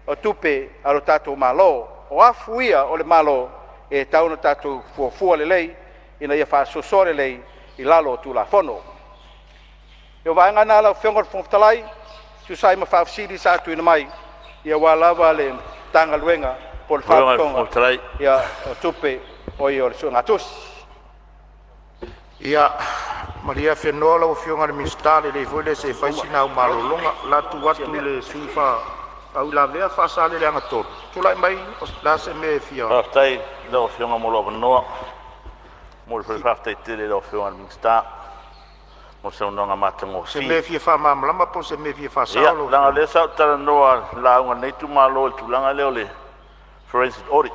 o tupe a lo tatou Malo. O afu ia o le Malo e tatau ona tatou fuafua lelei ina ia faasoasoa lelei i lalo o Tulafono. O vaega na lau Afioga i le Fofoga Fetalai e tusa ai ma faafesili sa tuuina mai aua lava le Matagaluega po o le Faalapotopotoga o Tupe, o le suegatusi. Ia, malie afenoa lau Afioga i le Minisita, lelei foi lea se i fai sina au malologa. O le a tuu atu i le sui usufono faauilavea Faasaleleaga 3. Tulai mai, o le a se mea e fia... Faafetai i lau Afioga mo lou avanoa. E momoli foi le faafetai tele i lau Afioga i le Minisita mo le saunoaga Se matagofie. mea e fia faamalamalama po o se mea e fia faasao? Ia, leaga o lea sa ou talanoa i le lauga a lenei itumalo i le tulaga lea o le forensic audit.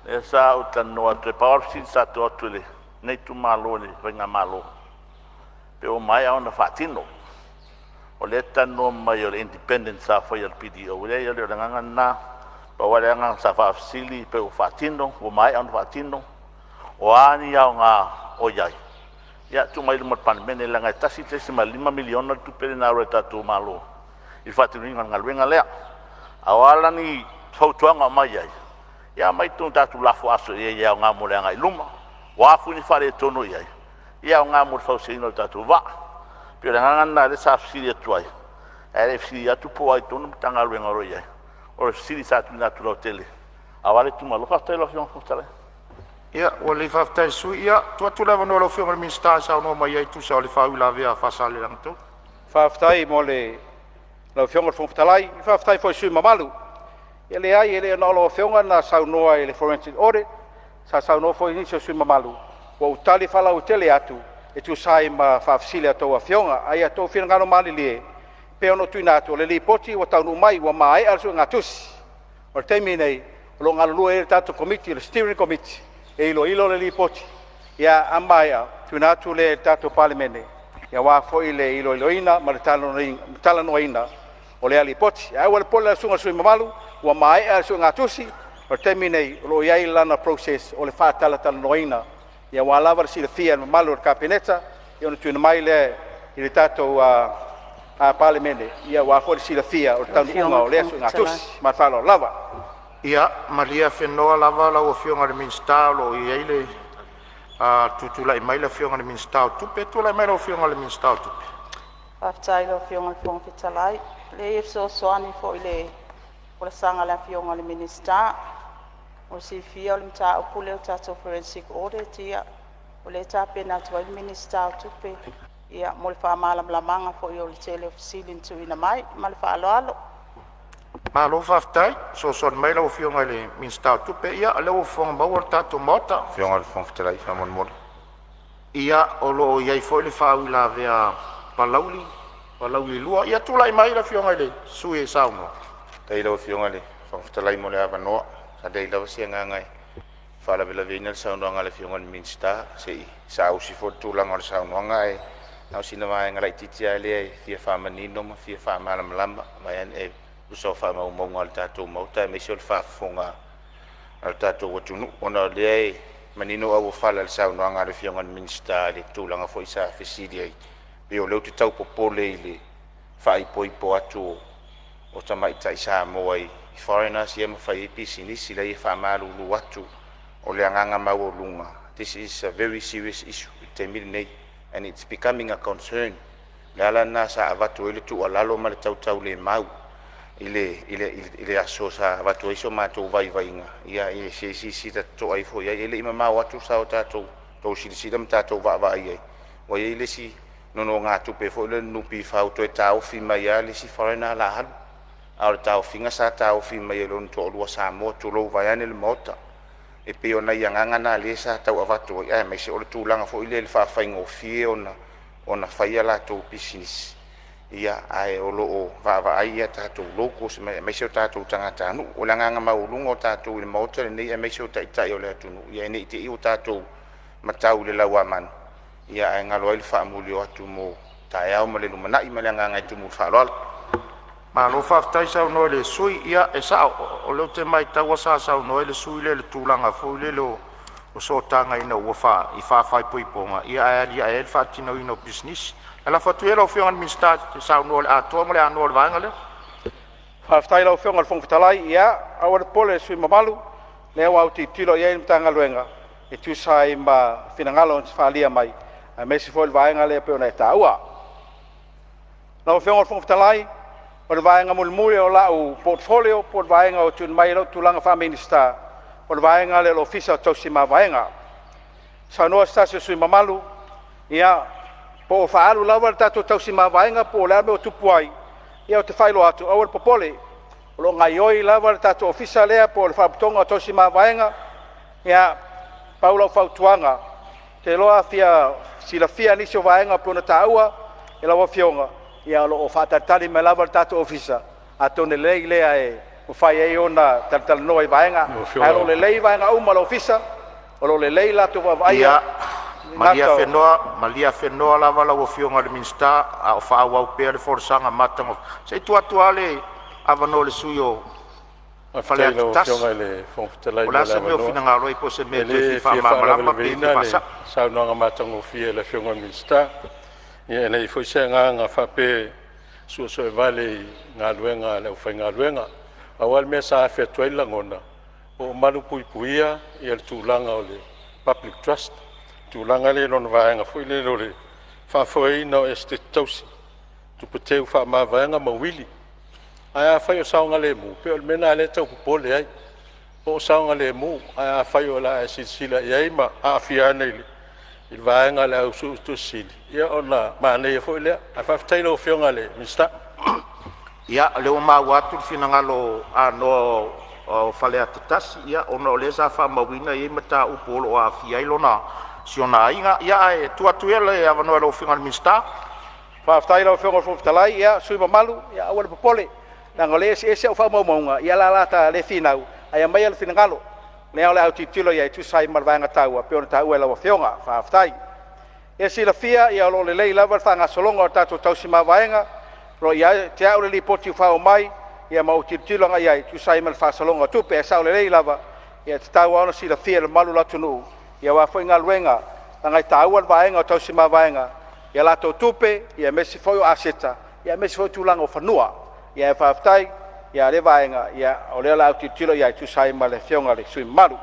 Lea sa ou talanoa atu ai, pau lava le fesili sa tuu atu e lenei itumalo i le faigamalo, pe ua maea ona faatino. O lea e talanoa mai o le independent sa faia e le BDO, e leai e le o le agaga lena. Pau lava le agaga sa faafesili pe ua faatino, ua maea ona faatino, o a ni aoga o i ai, ia tuu mai i luma o le Palemene leaga e $1.5 miliona le tupe lea na alu ai a le tatou Malo i le faatinoina o le galuega lea. A o a la ni fautuaga o aumai ai, ia aumai tatou lafo aso i ai e aoga mo le agai i luma. O a foi ni faaletonu o i ai, ia e aoga mo le fausiaina o le tatou vaa. E pei o le agaga lena lea sa fesili atu ai, ae le i fesili atu po o ai tonu le Matagaluega o lo o i ai. O le fesili sa tuuina atu lautele aua le itumalo. Faafetai i lau Afioga i le Fofoga Fetalai. Ia, ua lelei, faafetai i le sui usufono. Ia, tuu atu le avanoa i lau Afioga i le Minisita e saunoa mai ai e tusa o le faauilavea a Faasaleleaga 3. Faafetai mo lau Afioga i le Fofoga Fetalai, faafetai foi i le sui usufono mamalu. E leai, e le na o lau Afioga na saunoa i le forensic audit, sa saunoa foi nisi o sui usufono mamalu, ua ou tali faalauaitele atu e tusa ai ma faafesili a outou Afioga. Ae ia outou finagalo malilie, pei ona ou tuuina atu, o le lipoti ua taunuu mai ua maea le suegatusi. O le taimi lenei, o lo o galulue ai le tatou Komiti, le Steering Committee, e iloilo le lipoti. A maea, tuuina atu lea i le tatou Palemene aua foi le iloiloina ma le talanoaina o lea lipoti. Ae aua le popole lau susuga i le sui usufono mamalu, ua maea le suegatusi. O le taimi lenei o lo o i ai lana process o le faatalatalanoaina aua lava le silafia e le mamalu o le Kapeneta, ona tuuina mai lea i le tatou Palemene aua foi le silafia o le Lau Afioga taunuuga i o le lea Fofoga Fetalai. suegatusi. Ma le faaaloalo lava. Ia, malie afenoa lava lau Afioga i le Minisita o lo o i ai le tutulai mai le Afioga i le Minisita o Tupe. Tulai mai lau Afioga i le Minisita o Tupe. Faafetai i lau Afioga i le Fofoga Fetalai. E leai e fesoasoani foi i le folasaga a le Afioga i le Minisita. Mo le silafia o le mataupu lea o le tatou forensic audit, ia o lea e tapena atu ai le Minisita o Tupe mo le faamalamalamaga foi o le tele o fesili na tuuina mai. Ma le faaaloalo. Malo faafetai fesoasoani mai lau Afioga i le Minisita o Tupe. Ia o lea ua fofoga le tatou Maota. Afioga i le Fofoga Fetalai faamolemole. Ia, o lo o i ai foi le faauilavea a Palauli, Palauli 2. Ia tulai mai le Afioga i le sui usufono e saunoa. Faafetai i lau Afioga i le Fofoga Fetalai mo le avanoa. Sa leai lava se agaga e faalavelaveina le saunoaga a le Afioga i le Minisita, se i saausi foi le tulaga o le saunoaga, ae na o sina vaega laitiiti lava lea e fia faamanino ma fia faamalamalama e tusa o faamaumauga a le tatou Maota aemaise o le faafofoga a le tatou atunuu, ona o lea e manino auofala i le saunoaga a le Afioga i le Minisita i le tulaga foi sa fesili ai, pei o lea ou te tau popole i le faaipoipo atu o tamaitai Samoa i foreigners ia ma fai ai pisinisi. Leai, e faamalulu atu, o le agaga maualuga, this is a very serious issue i le taimi lenei and it's becoming a concern. Le ala lena sa avatu ai le tuualalo ma le tautaulemau i le aso sa avatu ai so matou vaivaiga, ia se i silasila totoa ifo i ai. E le i mamao atu sa tatou silasila ma tatou vaavaai i ai, ua i ai le isi nonogatupe foi lea a le NPF ua toe taofi mai lava le isi foreigner o le a alu. A o le taofiga sa taofi mai e lona toalua Samoa, tulou vaeane le Maota. E pei o nai agaga na lea sa tau avatu ai, aemaise o le tulaga foi lea i le faafaigofie ona fai a latou pisinisi, ae o lo o vaavaai a tatou locals aemaise o tatou tagatanuu. O le agaga maualuga o tatou i le Maota lenei aemaise o Taitai o le atunuu, ina ne i te i ua tatou matau i le lauamanu, ae galo ai le faamuli o atu mo taeao ma le lumanai. Ma le agaga e tumu i le faaaloalo. Malo faafetai saunoa i le sui usufono. Ia e sao, o lea ou te matau sa saunoa ai le sui usufono lea i le tulaga foi lele o sootaga ina ua i faaipoipoga ae aliae ai le faatinoina o pisinisi. Ae lafo atu ia i lau Afioga i le Minisita e te saunoa i le atoa ma le anoa o le vaega lea. Faafetai i lau Afioga i le Fofoga Fetalai. Ia, aua le popole i le sui usufono mamalu, o lea ua autilotilo i ai le Matagaluega e tusa ai ma finagalo na faaalia mai, aemaise foi o le vaega lea pei ona e taua. Lau Afioga i le Fofoga Fetalai, o le vaega mulimuli o lau portfolio po o le vaega ua tuuina mai i lou tulaga faa-Minisita, o le vaega lea o le Ofisa o Tausi Mavaega. Saunoa se tasi o sui usufono mamalu, ia, po o faaalu lava le tatou tausi mavaega po o le a le mea ua tupu ai, ia ou te faailoa atu, aua le popole, o lo o gaoioi lava le tatou ofisa lea po o le Faalapotopotoga o Tausi Mavaega. Ia, pau lau fautuaga, ou te iloa a fia silafia nisi o vaega pei ona taua e lau Afioga, ia o lo o faatalitali mai lava le tatou ofisa, atonu e lelei lea e mafai ai ona talatalanoa i vaega, ae o lo o lelei vaega uma o le ofisa, o lo o lelei le latou vaavaaia. Ia, malie afenoa lava lau Afioga i le Minisita a o faaauau pea le folasaga matagofie. Se i tuu atu lava le avanoa i le sui usufono mo Faafetai i Faleata lau 1. Afioga i le Fofoga Fetalai Po o mo le a le se mea o avanoa. finagalo ai, po o se mea E e toe le fia fia faamalamalama pe fia faalavelavea le faasao. saunoaga matagofie a le Afioga i le Minisita. Ia e leai foi se agaga faapea e suesuevale i galuega a le aufaigaluega. Pau lava le mea sa afe atu ai le lagona, po o malupuipuia le tulaga o le public trust, le tulaga lea i lona vaega foi lele o le faafoeina o Esetete Tausi, tupe teu faamavaega ma uili. Ae afai o saogalemu, pei o le mea lena lea e tau popole ai, po o saogalemu. Ae afai o le a e silasila i ai ma aafia ane i le vaega a le au Suetusi Sili, ia ona manaia foi lea. Ae faafetai i lau Afioga i le Minisita. Ia, o lea ua maua atu le finagalo anoa o Faleata 1, ia ona o lea sa faamauina e i ai mataupu o lo o aafia ai si ona aiga. Ia ae tuu atu ia le avanoa i lau Afioga i le Minisita. Faafetai i lau Afioga i le Fofoga Fetalai. Ia, le sui usufono mamalu, ia aua le popole, leaga o lea e eseese au faamaumauga, ia o le a ta le finau, ae aumaia le finagalo, o lea o le a tilotilo i ai e tusa ai ma le vaega taua e pei ona taua e lau Afioga. Faafetai. Mo le silafia o lo o lelei lava le faagasologa o le tatou tausi mavaega, o lo o ia te au le lipoti ua faaoo mai ma ou tilotilo agai i ai e tusa ai ma le faasologa o tupe. Ae sao lelei lava, e tatau lava ona silafia e le mamalu o le atunuu aua foi galuega, leaga e taua le vaega o tausi mavaega i a latou tupe, aemaise foi o aseta, aemaise foi o tulaga o fanua. Ae faafetai i lea vaega, o lea o le a ou tilotilo i ai e tusa ai ma le Afioga i le sui usufono mamalu.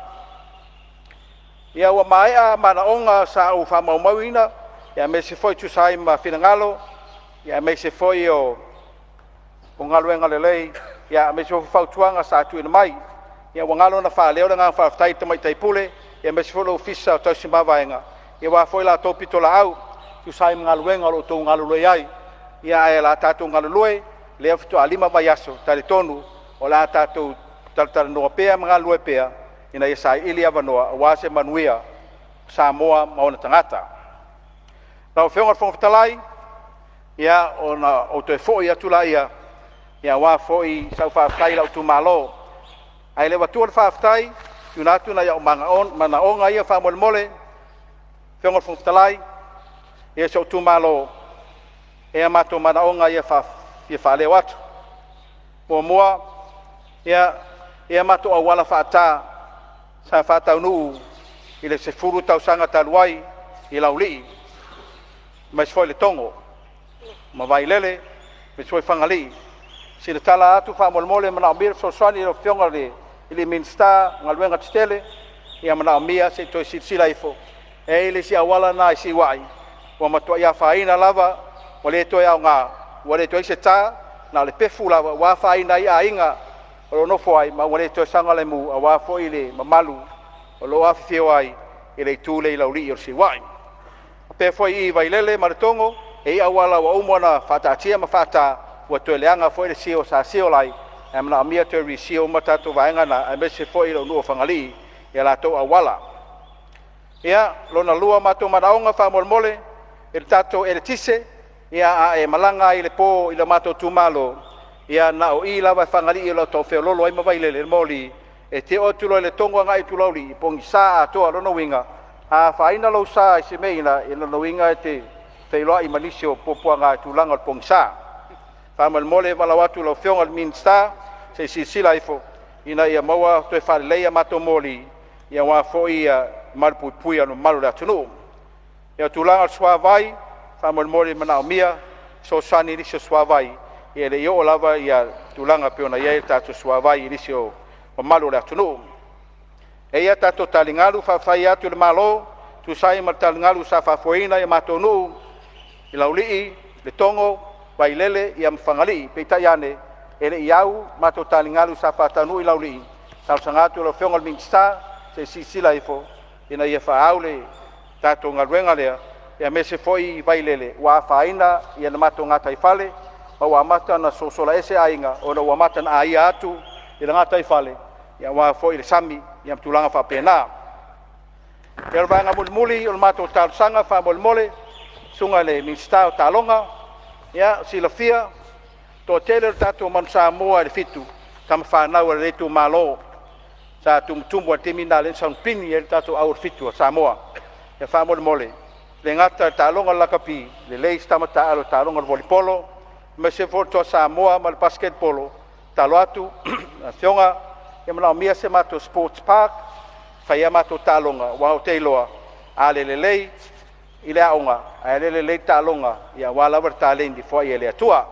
Ia, ua maea manaoga sa ou faamaumauina, aemaise foi e tusa ai ma finagalo, aemaise foi o galuega lelei, aemaise foi o fautuaga sa tuuina mai. Ia ua galo ona faaleo le agaga faafetai i le Tamaitai Pule aemaise foi le Ofisa o Tausi Mavaega aua foi la outou pitolaau e tusa ai ma galuega o lo o outou galulue ai. Ae o le a tatou galulue, o lea faatoa 5 vaiaso, e talitonu o le a tatou talatalanoa pea ma galulue pea ina ia saili avanoa aua se manuia o Samoa ma ona tagata. Lau Afioga i le Fofoga Fetalai, ia ona ou toe foi atu lea aua foi sau faafetai i lou itumalo. Ae le i avatua le faafetai, tuuina atu nai ou manaoga ia faamolemole. Lau Afioga i le Fofoga Fetalai, ia si ou itumalo, e i ai matou manaoga ia e fia faaleo atu. Muamua, ia matou auala faata sa faataunuu i le 10 tausaga talu ai i Laulii aemaise foi Letogo ma Vailele aemaise foi Fagalii. Sina tala atu faamolemole, e manaomia le fesoasoani i lau Afioga i le Minisita o Galuega Tetele, e manaomia se i toe silasila ifo. E i ai le isi auala lena i Siuai ua matuai afaina lava ua le toe aoga, ua le toe i ai se ta, na o le pefu lava ua afaina ai aiga o lo o nofo ai, ma ua le toe saogalemu aua foi le mamalu o lo o afifio ai i le itu lea i Laulii o le Siuai. Faapea foi i Vailele ma Letogo, e i ai auala ua uma ona faataatia ma faata, ua toe leaga foi le seal sa seal ai, ae manaomia le toe reseal uma tatou vaega na, aemaise foi lou nuu o Fagalii i a latou auala. Ia, lona lua o matou manaoga faamolemole i le tatou eletise, ia a e malaga ai i le po i le matou itumalo, ia na o i lava i Fagalii o lo o tau feoloolo ai ma Vailele le moli, e te oo atu loa i Letogo agai atu i Laulii, e pogisa atoa. O lona uiga, a afaina lou sa i se mea i ina, o lona uiga e te feiloai ma nisi o puapuaga i le tulaga o le pogisa. Faamolemole e valaau atu i lau Afioga i le Minisita, se i silasila ifo ina ia maua toe faalelei a matou moli aua foi le malupuipuia o le mamalu o le atunuu. Ia, o le tulaga i le suavai, faamolemole e manaomia se fesoasoani i nisi o suavai, e le i oo lava tulaga e pei ona i ai le tatou suavai i nisi o mamalu o le atunuu. E i ai a tatou taligalu, faafetai atu i le Malo e tusa ai ma le taligalu sa faafoeina i matou nuu i Laulii, Letogo, Vailele ma Fagalii. Peitai ane, e le i au matou taligalu sa faataunuu i Laulii. E talosaga atu i lau Afioga i le Minisita se i silasila ifo ina ia faaau le tatou galuega lea, aemaise foi i Vailele ua afaina le matou gataifale ma ua amata ona sosola ese aiga ona ua amata ona aia atu i le gataifale aua foi le sami ma tulaga faapena. Ia, o le vaega mulimuli o le matou talosaga faamolemole, le susuga i le Minisita o Taaloga, ia, silafia, toatele o le tatou Manu Samoa i le Fitu, tama fanau a lenei itumalo sa tumutumu lava i le taimi lena lea na sauni ai le tatou au o le Fitu a Samoa. Ia faamolemole, e le gata i le taaloga o le lakapi, lelei si tama taalo i le taaloga o le volleyball, aemaise foi le Toa Samoa ma le basketball. Tatalo atu lau Afioga, e manaomia se matou sports park e fai ai a matou taaloga, aua ou te iloa a le lelei i le aoga, ae o lea e lelei le taaloga aua lava le taleni e foai e le Atua.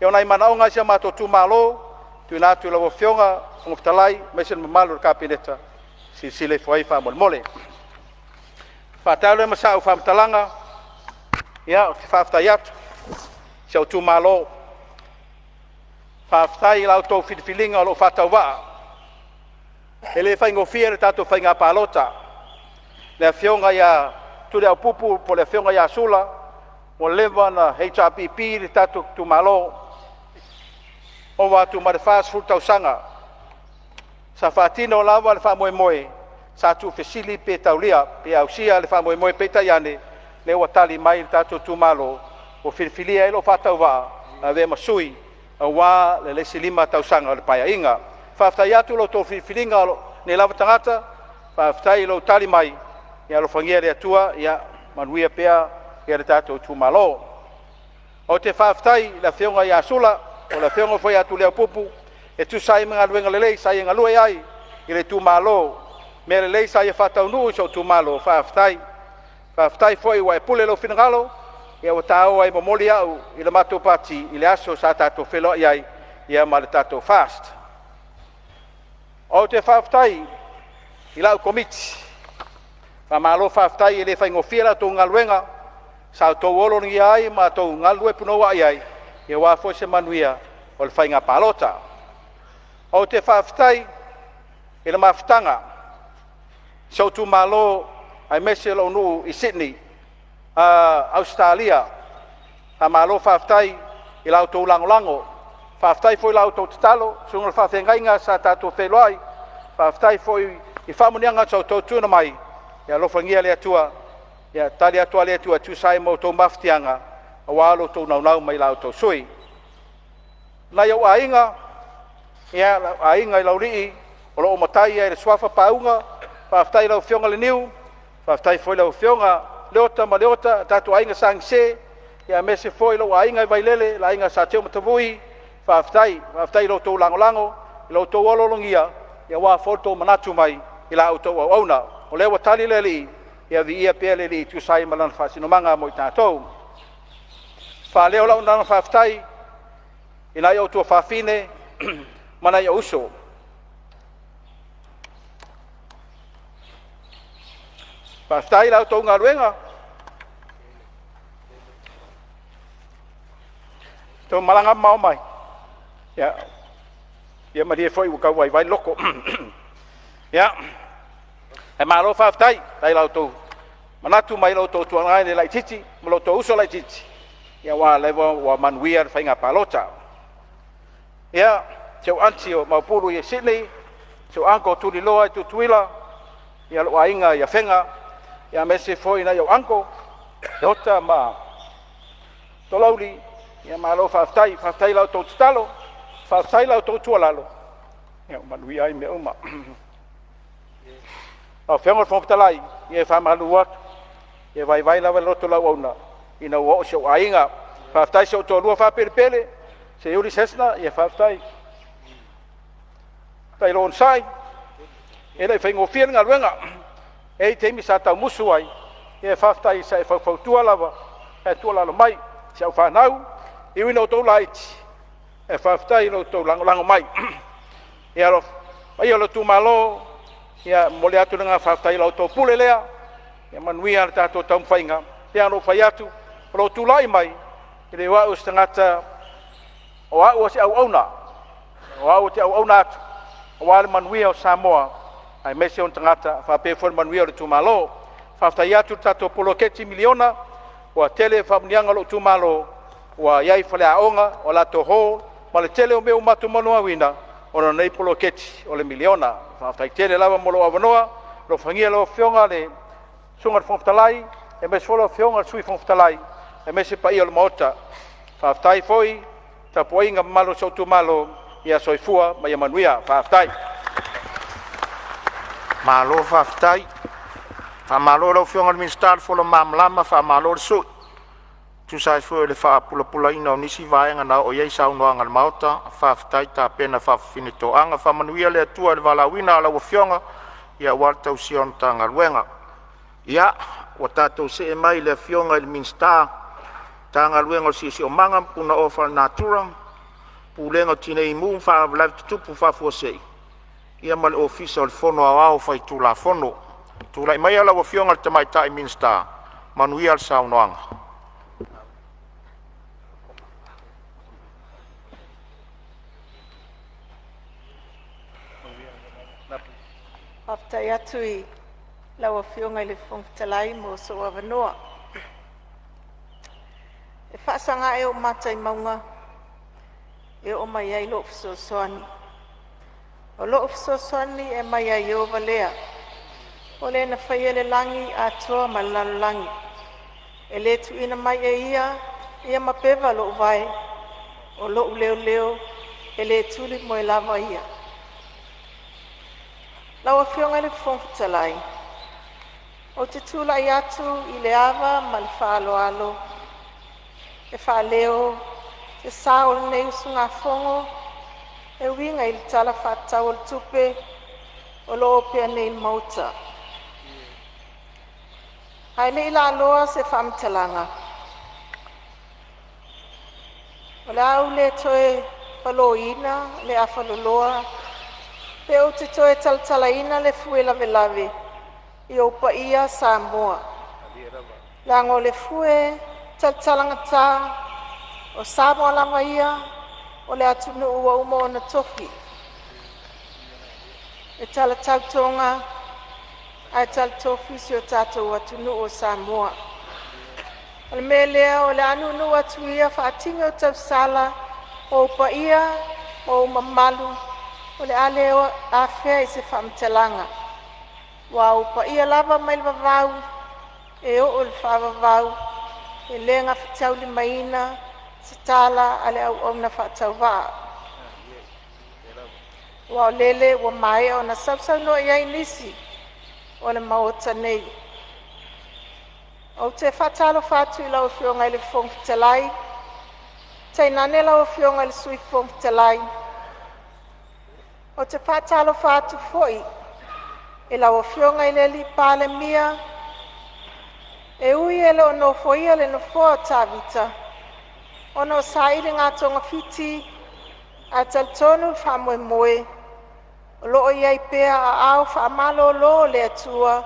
Ia o nai manaoga ia o si o matou itumalo e tuuina atu i lau Afioga i le Fofoga Fetalai aemaise le mamalu o le Kapeneta, silasila ifo i ai faamolemole. Faatau lea ma sau faamatalaga, ia ou te faafetai atu i si ou itumalo. Faafetai i la outou filifiliga o lou faatauvaa. E le faigofie le tatou faiga palota. Le afioga ia Tuliaupupu po o le afioga ia Sula, ua leva ona HRPP le tatou itumalo, ova atu ma le 40 tausaga. Sa faatino lava le faamoemoe, sa tuufesili pe taulia pe ausia le faamoemoe, peitai ane, lea ua tali mai le tatou itumalo ua filifilia ai lou faatauvaa e avea ma sui aua le isi 5 tausaga o le Paeaiga. Faafetai atu i lo outou filifiliga o lenei lava tagata, faafetai i lou tali mai, ia alofagia e le Atua ia manuia pea le tatou itumalo. Ou te faafetai i le afioga ia Sula po o le afioga foi ia Tuliaupupu e tusa ai ma galuega lelei sa ia galue ai i le itumalo, mea lelei sa ia faataunuu i si ou itumalo, faafetai. Faafetai foi ua e pule i lou finagalo, ua ta o ai e momoli au i le matou pati i le aso sa tatou feiloai ai ma le tatou FAST. Ou te faafetai i lau Komiti, faamalo faafetai, e le faigofie la outou galuega sa outou ologia ai ma outou galulue punouai ai aua foi se manuia o le faiga palota. Ou te faafetai i le mafutaga i si ou itumalo aemaise lou nuu i Sydney, Ausetalia, faamalo faafetai i la outou lagolago, faafetai foi i la outou tatalo, susuga i le faafeagaiga sa tatou feiloai, faafetai foi i faamanuiaga sa outou tuuina mai, ia alofagia e le Atua ia tali atu lava le Atua e tusa ai ma outou mafatiaga aua lo outou naunau mai i la outou sui usufono. Nai ou aiga, ia lau aiga i Laulii o lo o matai i le suafa Pauga, faafetai i lau Afioga Leniu, faafetai foi i lau Afioga Leota ma Leota, tatou aiga Sa Gise, aemaise foi lou aiga i Vailele, le aiga Sa Teumatavui, faafetai. Faafetai i lo outou lagolago, i lo outou oloologia aua foi lo outou manatu mai i la outou auauna. O lea ua tali le Alii, ia viia pea le Alii e tusa ai ma lana faasinomaga mo i tatou. Faaleo lau agaga faafetai i nai ou tuafafine ma nai ou uso. Faafetai i la outou galuega. Tou malaga mamao mai, ia, ia malie foi ua tau vaivai le loto. Ia, ae malo faafetai, faafetai i la outou manatu mai lo outou tuanai le laitiiti ma lo outou uso laitiiti, ia aua o lea ua manuia le faiga palota. Ia, si ou aunty o Maopulu i Sydney, si ou uncle o Tuliloa i Tutuila, ia lou aiga i Afega, ia aemaise foi nai ou uncle, Leota ma Tolauli, ia malo faafetai. Faafetai i la outou tatalo, faafetai i la outou tuualalo, ia ua manuia ai mea uma. Lau Afioga i le Fofoga Fetalai, ia e faamalulu atu, e vaivai lava le loto o le auauna ina ua oo i si ou aiga. Faafetai i si ou toalua faapelepele, Seiuli Sesna, ia faafetai. Faafetai lou onosai, e le i faigofie le galuega. E i ai taimi sa tau musu ai, ia faafetai sa e faufautua lava, e tuualalo mai. Si au fanau, e ui ina outou laiti, ae faafetai i lo outou lagolago mai. Ia le paia o le itumalo, ia e momoli atu le agaga faafetai i la outou pule lea, ia manuia le tatou taumafaiga. E pei lava ona ou fai atu, o lou tulai mai, e le o au o se tagata, o au o se auauna, o au ou te auauna atu aua le manuia o Samoa aemaise ona tagata faapea foi le manuia o le itumalo. Faafetai atu i le tatou poloketi miliona, ua tele faamanuiaga o lou itumalo, ua i ai faleaoga, o latou hall ma le tele o mea ua matou molimauina ona o lenei poloketi o le miliona. Faafetai tele lava mo lou avanoa. Alofagia lau Afioga le Susuga i le Fofoga Fetalai, aemaise foi lau Afioga i le Sui Fofoga Fetalai, aemaise le paia o le Maota. Faafetai foi i le tapuaiga mamalu a si ou itumalo. Ia soifua ma ia manuia. Faafetai. Malo faafetai. Faamalo i lau Afioga i le Minisita le fola malamalama, faamalo le sui. E tusa ai foi o le faapulapulaina o nisi vaega na oo i ai saunoaga a le Maota, faafetai tapena faafaafine toaga. Faamanuia le Atua i le valaauina o lau Afioga aua le tausia o le Matagaluega. Ia, ua tatou see mai i le Afioga i le Minisita o le Siosiomaga Punaoa Faalenatura, Pulega o Tinei Mu ma Faalavelave Tutupu Faafuasei ia ma le Ofisa o le Fono Aoao Faitulafono. Tulai maia lau Afioga i le Tamaitai Minisita, manuia le saunoaga. Faafetai atu i lau Afioga i le Fofoga Fetalai mo sou avanoa. E faasaga ea ou mata i mauga e oo mai ai lou fesoasoani. O lou fesoasoani e mai ia Ieova lea, o le na faia le lagi atoa ma le lalolagi. E le tuuina mai e ia ia mapeva lo'u vae, o lo'u leoleo e le tulimoelava ia. Lau Afioga i le Fofoga Fetalai, ou te tulai atu i le ava ma le faaaloalo e faaleo se sao o lenei usugafono e uiga i le Tala Faatatau o le Tupe o loo opea nei i le Maota. Ae le i laaloa se faamatalaga, o le a ou le toe faloina le afaloloa pe ou te toe talatalaina le fue lavelave i ou paia Samoa, leaga o le fue talatalagata o Samoa lava ia o le atunuu ua uma ona tofi e talatau Toga ae talatofi si o tatou atunuu o Samoa. O le mea lea o le a nuunuu atu ia faatini o tausala o ou paia ma ou mamalu o le a le afea i se faamatalaga, aua o ou paia lava mai le vavau e oo i le faavavau, e le gafataulimaina se tala a le auauna faatauvaa. Aua o lele ua maea ona sausaunoa i ai nisi o le maota nei. Ou te faatalofa atu i lau Afioga i le Fofoga Fetalai, tainane lau Afioga i le Sui Fofoga Fetalai. Ou te faatalofa atu foi i lau Afioga i le Palemia, e ui e le o nofoia le nofoa o Tavita ona o sailiga togafiti, ae talitonu le faamoemoe o lo o i ai pea aao faamalolo o le Atua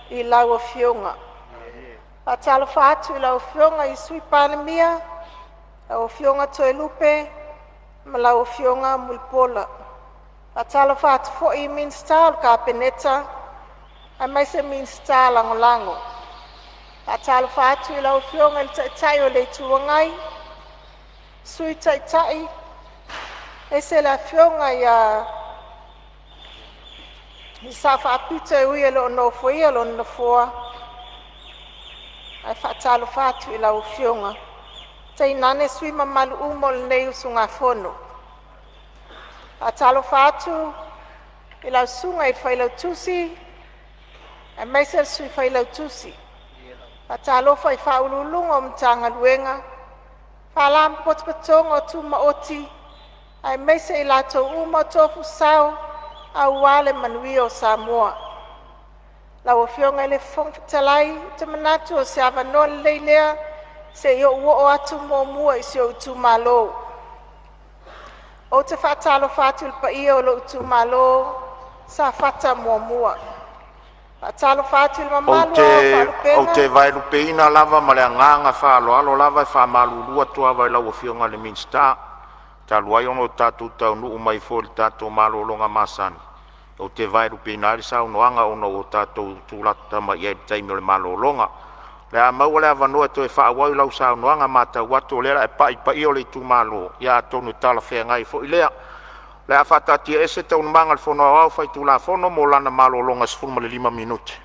i lau Afioga. E faatalofa atu i lau Afioga i le Sui Palemia, Lau Afioga Toelupe ma lau Afioga Mulipola. E faatalofa atu foi i Minisita o le Kapeneta aemaise Minisita Lagolago. E faatalofa atu i lau Afioga i le Taitai o le Itu Agai, Sui Taitai aemaise le Afioga ia le Sao Faapito e ui ua le nofoia lona nofoa, ae faatalofa atu i lau afioga, tainane sui usufono mamalu uma o lenei usugafono. E faatalofa atu i lau Susuga i le Failautusi aemaise le Sui Failautusi. Faatalofa i Ofisa Sili o Pulega o Matagaluega ma Faalapotopotoga Tumaoti aemaise i latou uma o tofu sao aua le manuia o Samoa. Lau Afioga i le Fofoga Fetalai, ou te manatu o se avanoa lelei lea se i ou oo atu muamua i si ou itumalo. Ou te faatalofa atu i le paia o lou itumalo Safata 1, faatalofa atu i le Ou mamalu o Faalupega te vaelupeina lava ma le agaga faaaloalo lava e faamalulu atu lava i lau Afioga i le Minisita, talu ai ona ua tatou taunuu mai foi i le tatou malologa masani, ou te vaelupeina ai le saunoaga ona ua tatou tulata mai i le taimi o le malologa. O le a maua le avanoa e toe faaauau ai lau saunoaga, e matau atu o lea o le a e pai i paia o le itumalo, ia atonu e talafeagai foi lea. O le a faataatiaese Taualumaga a le Fono Aoao Faitulafono mo lana malologa e 15 minute.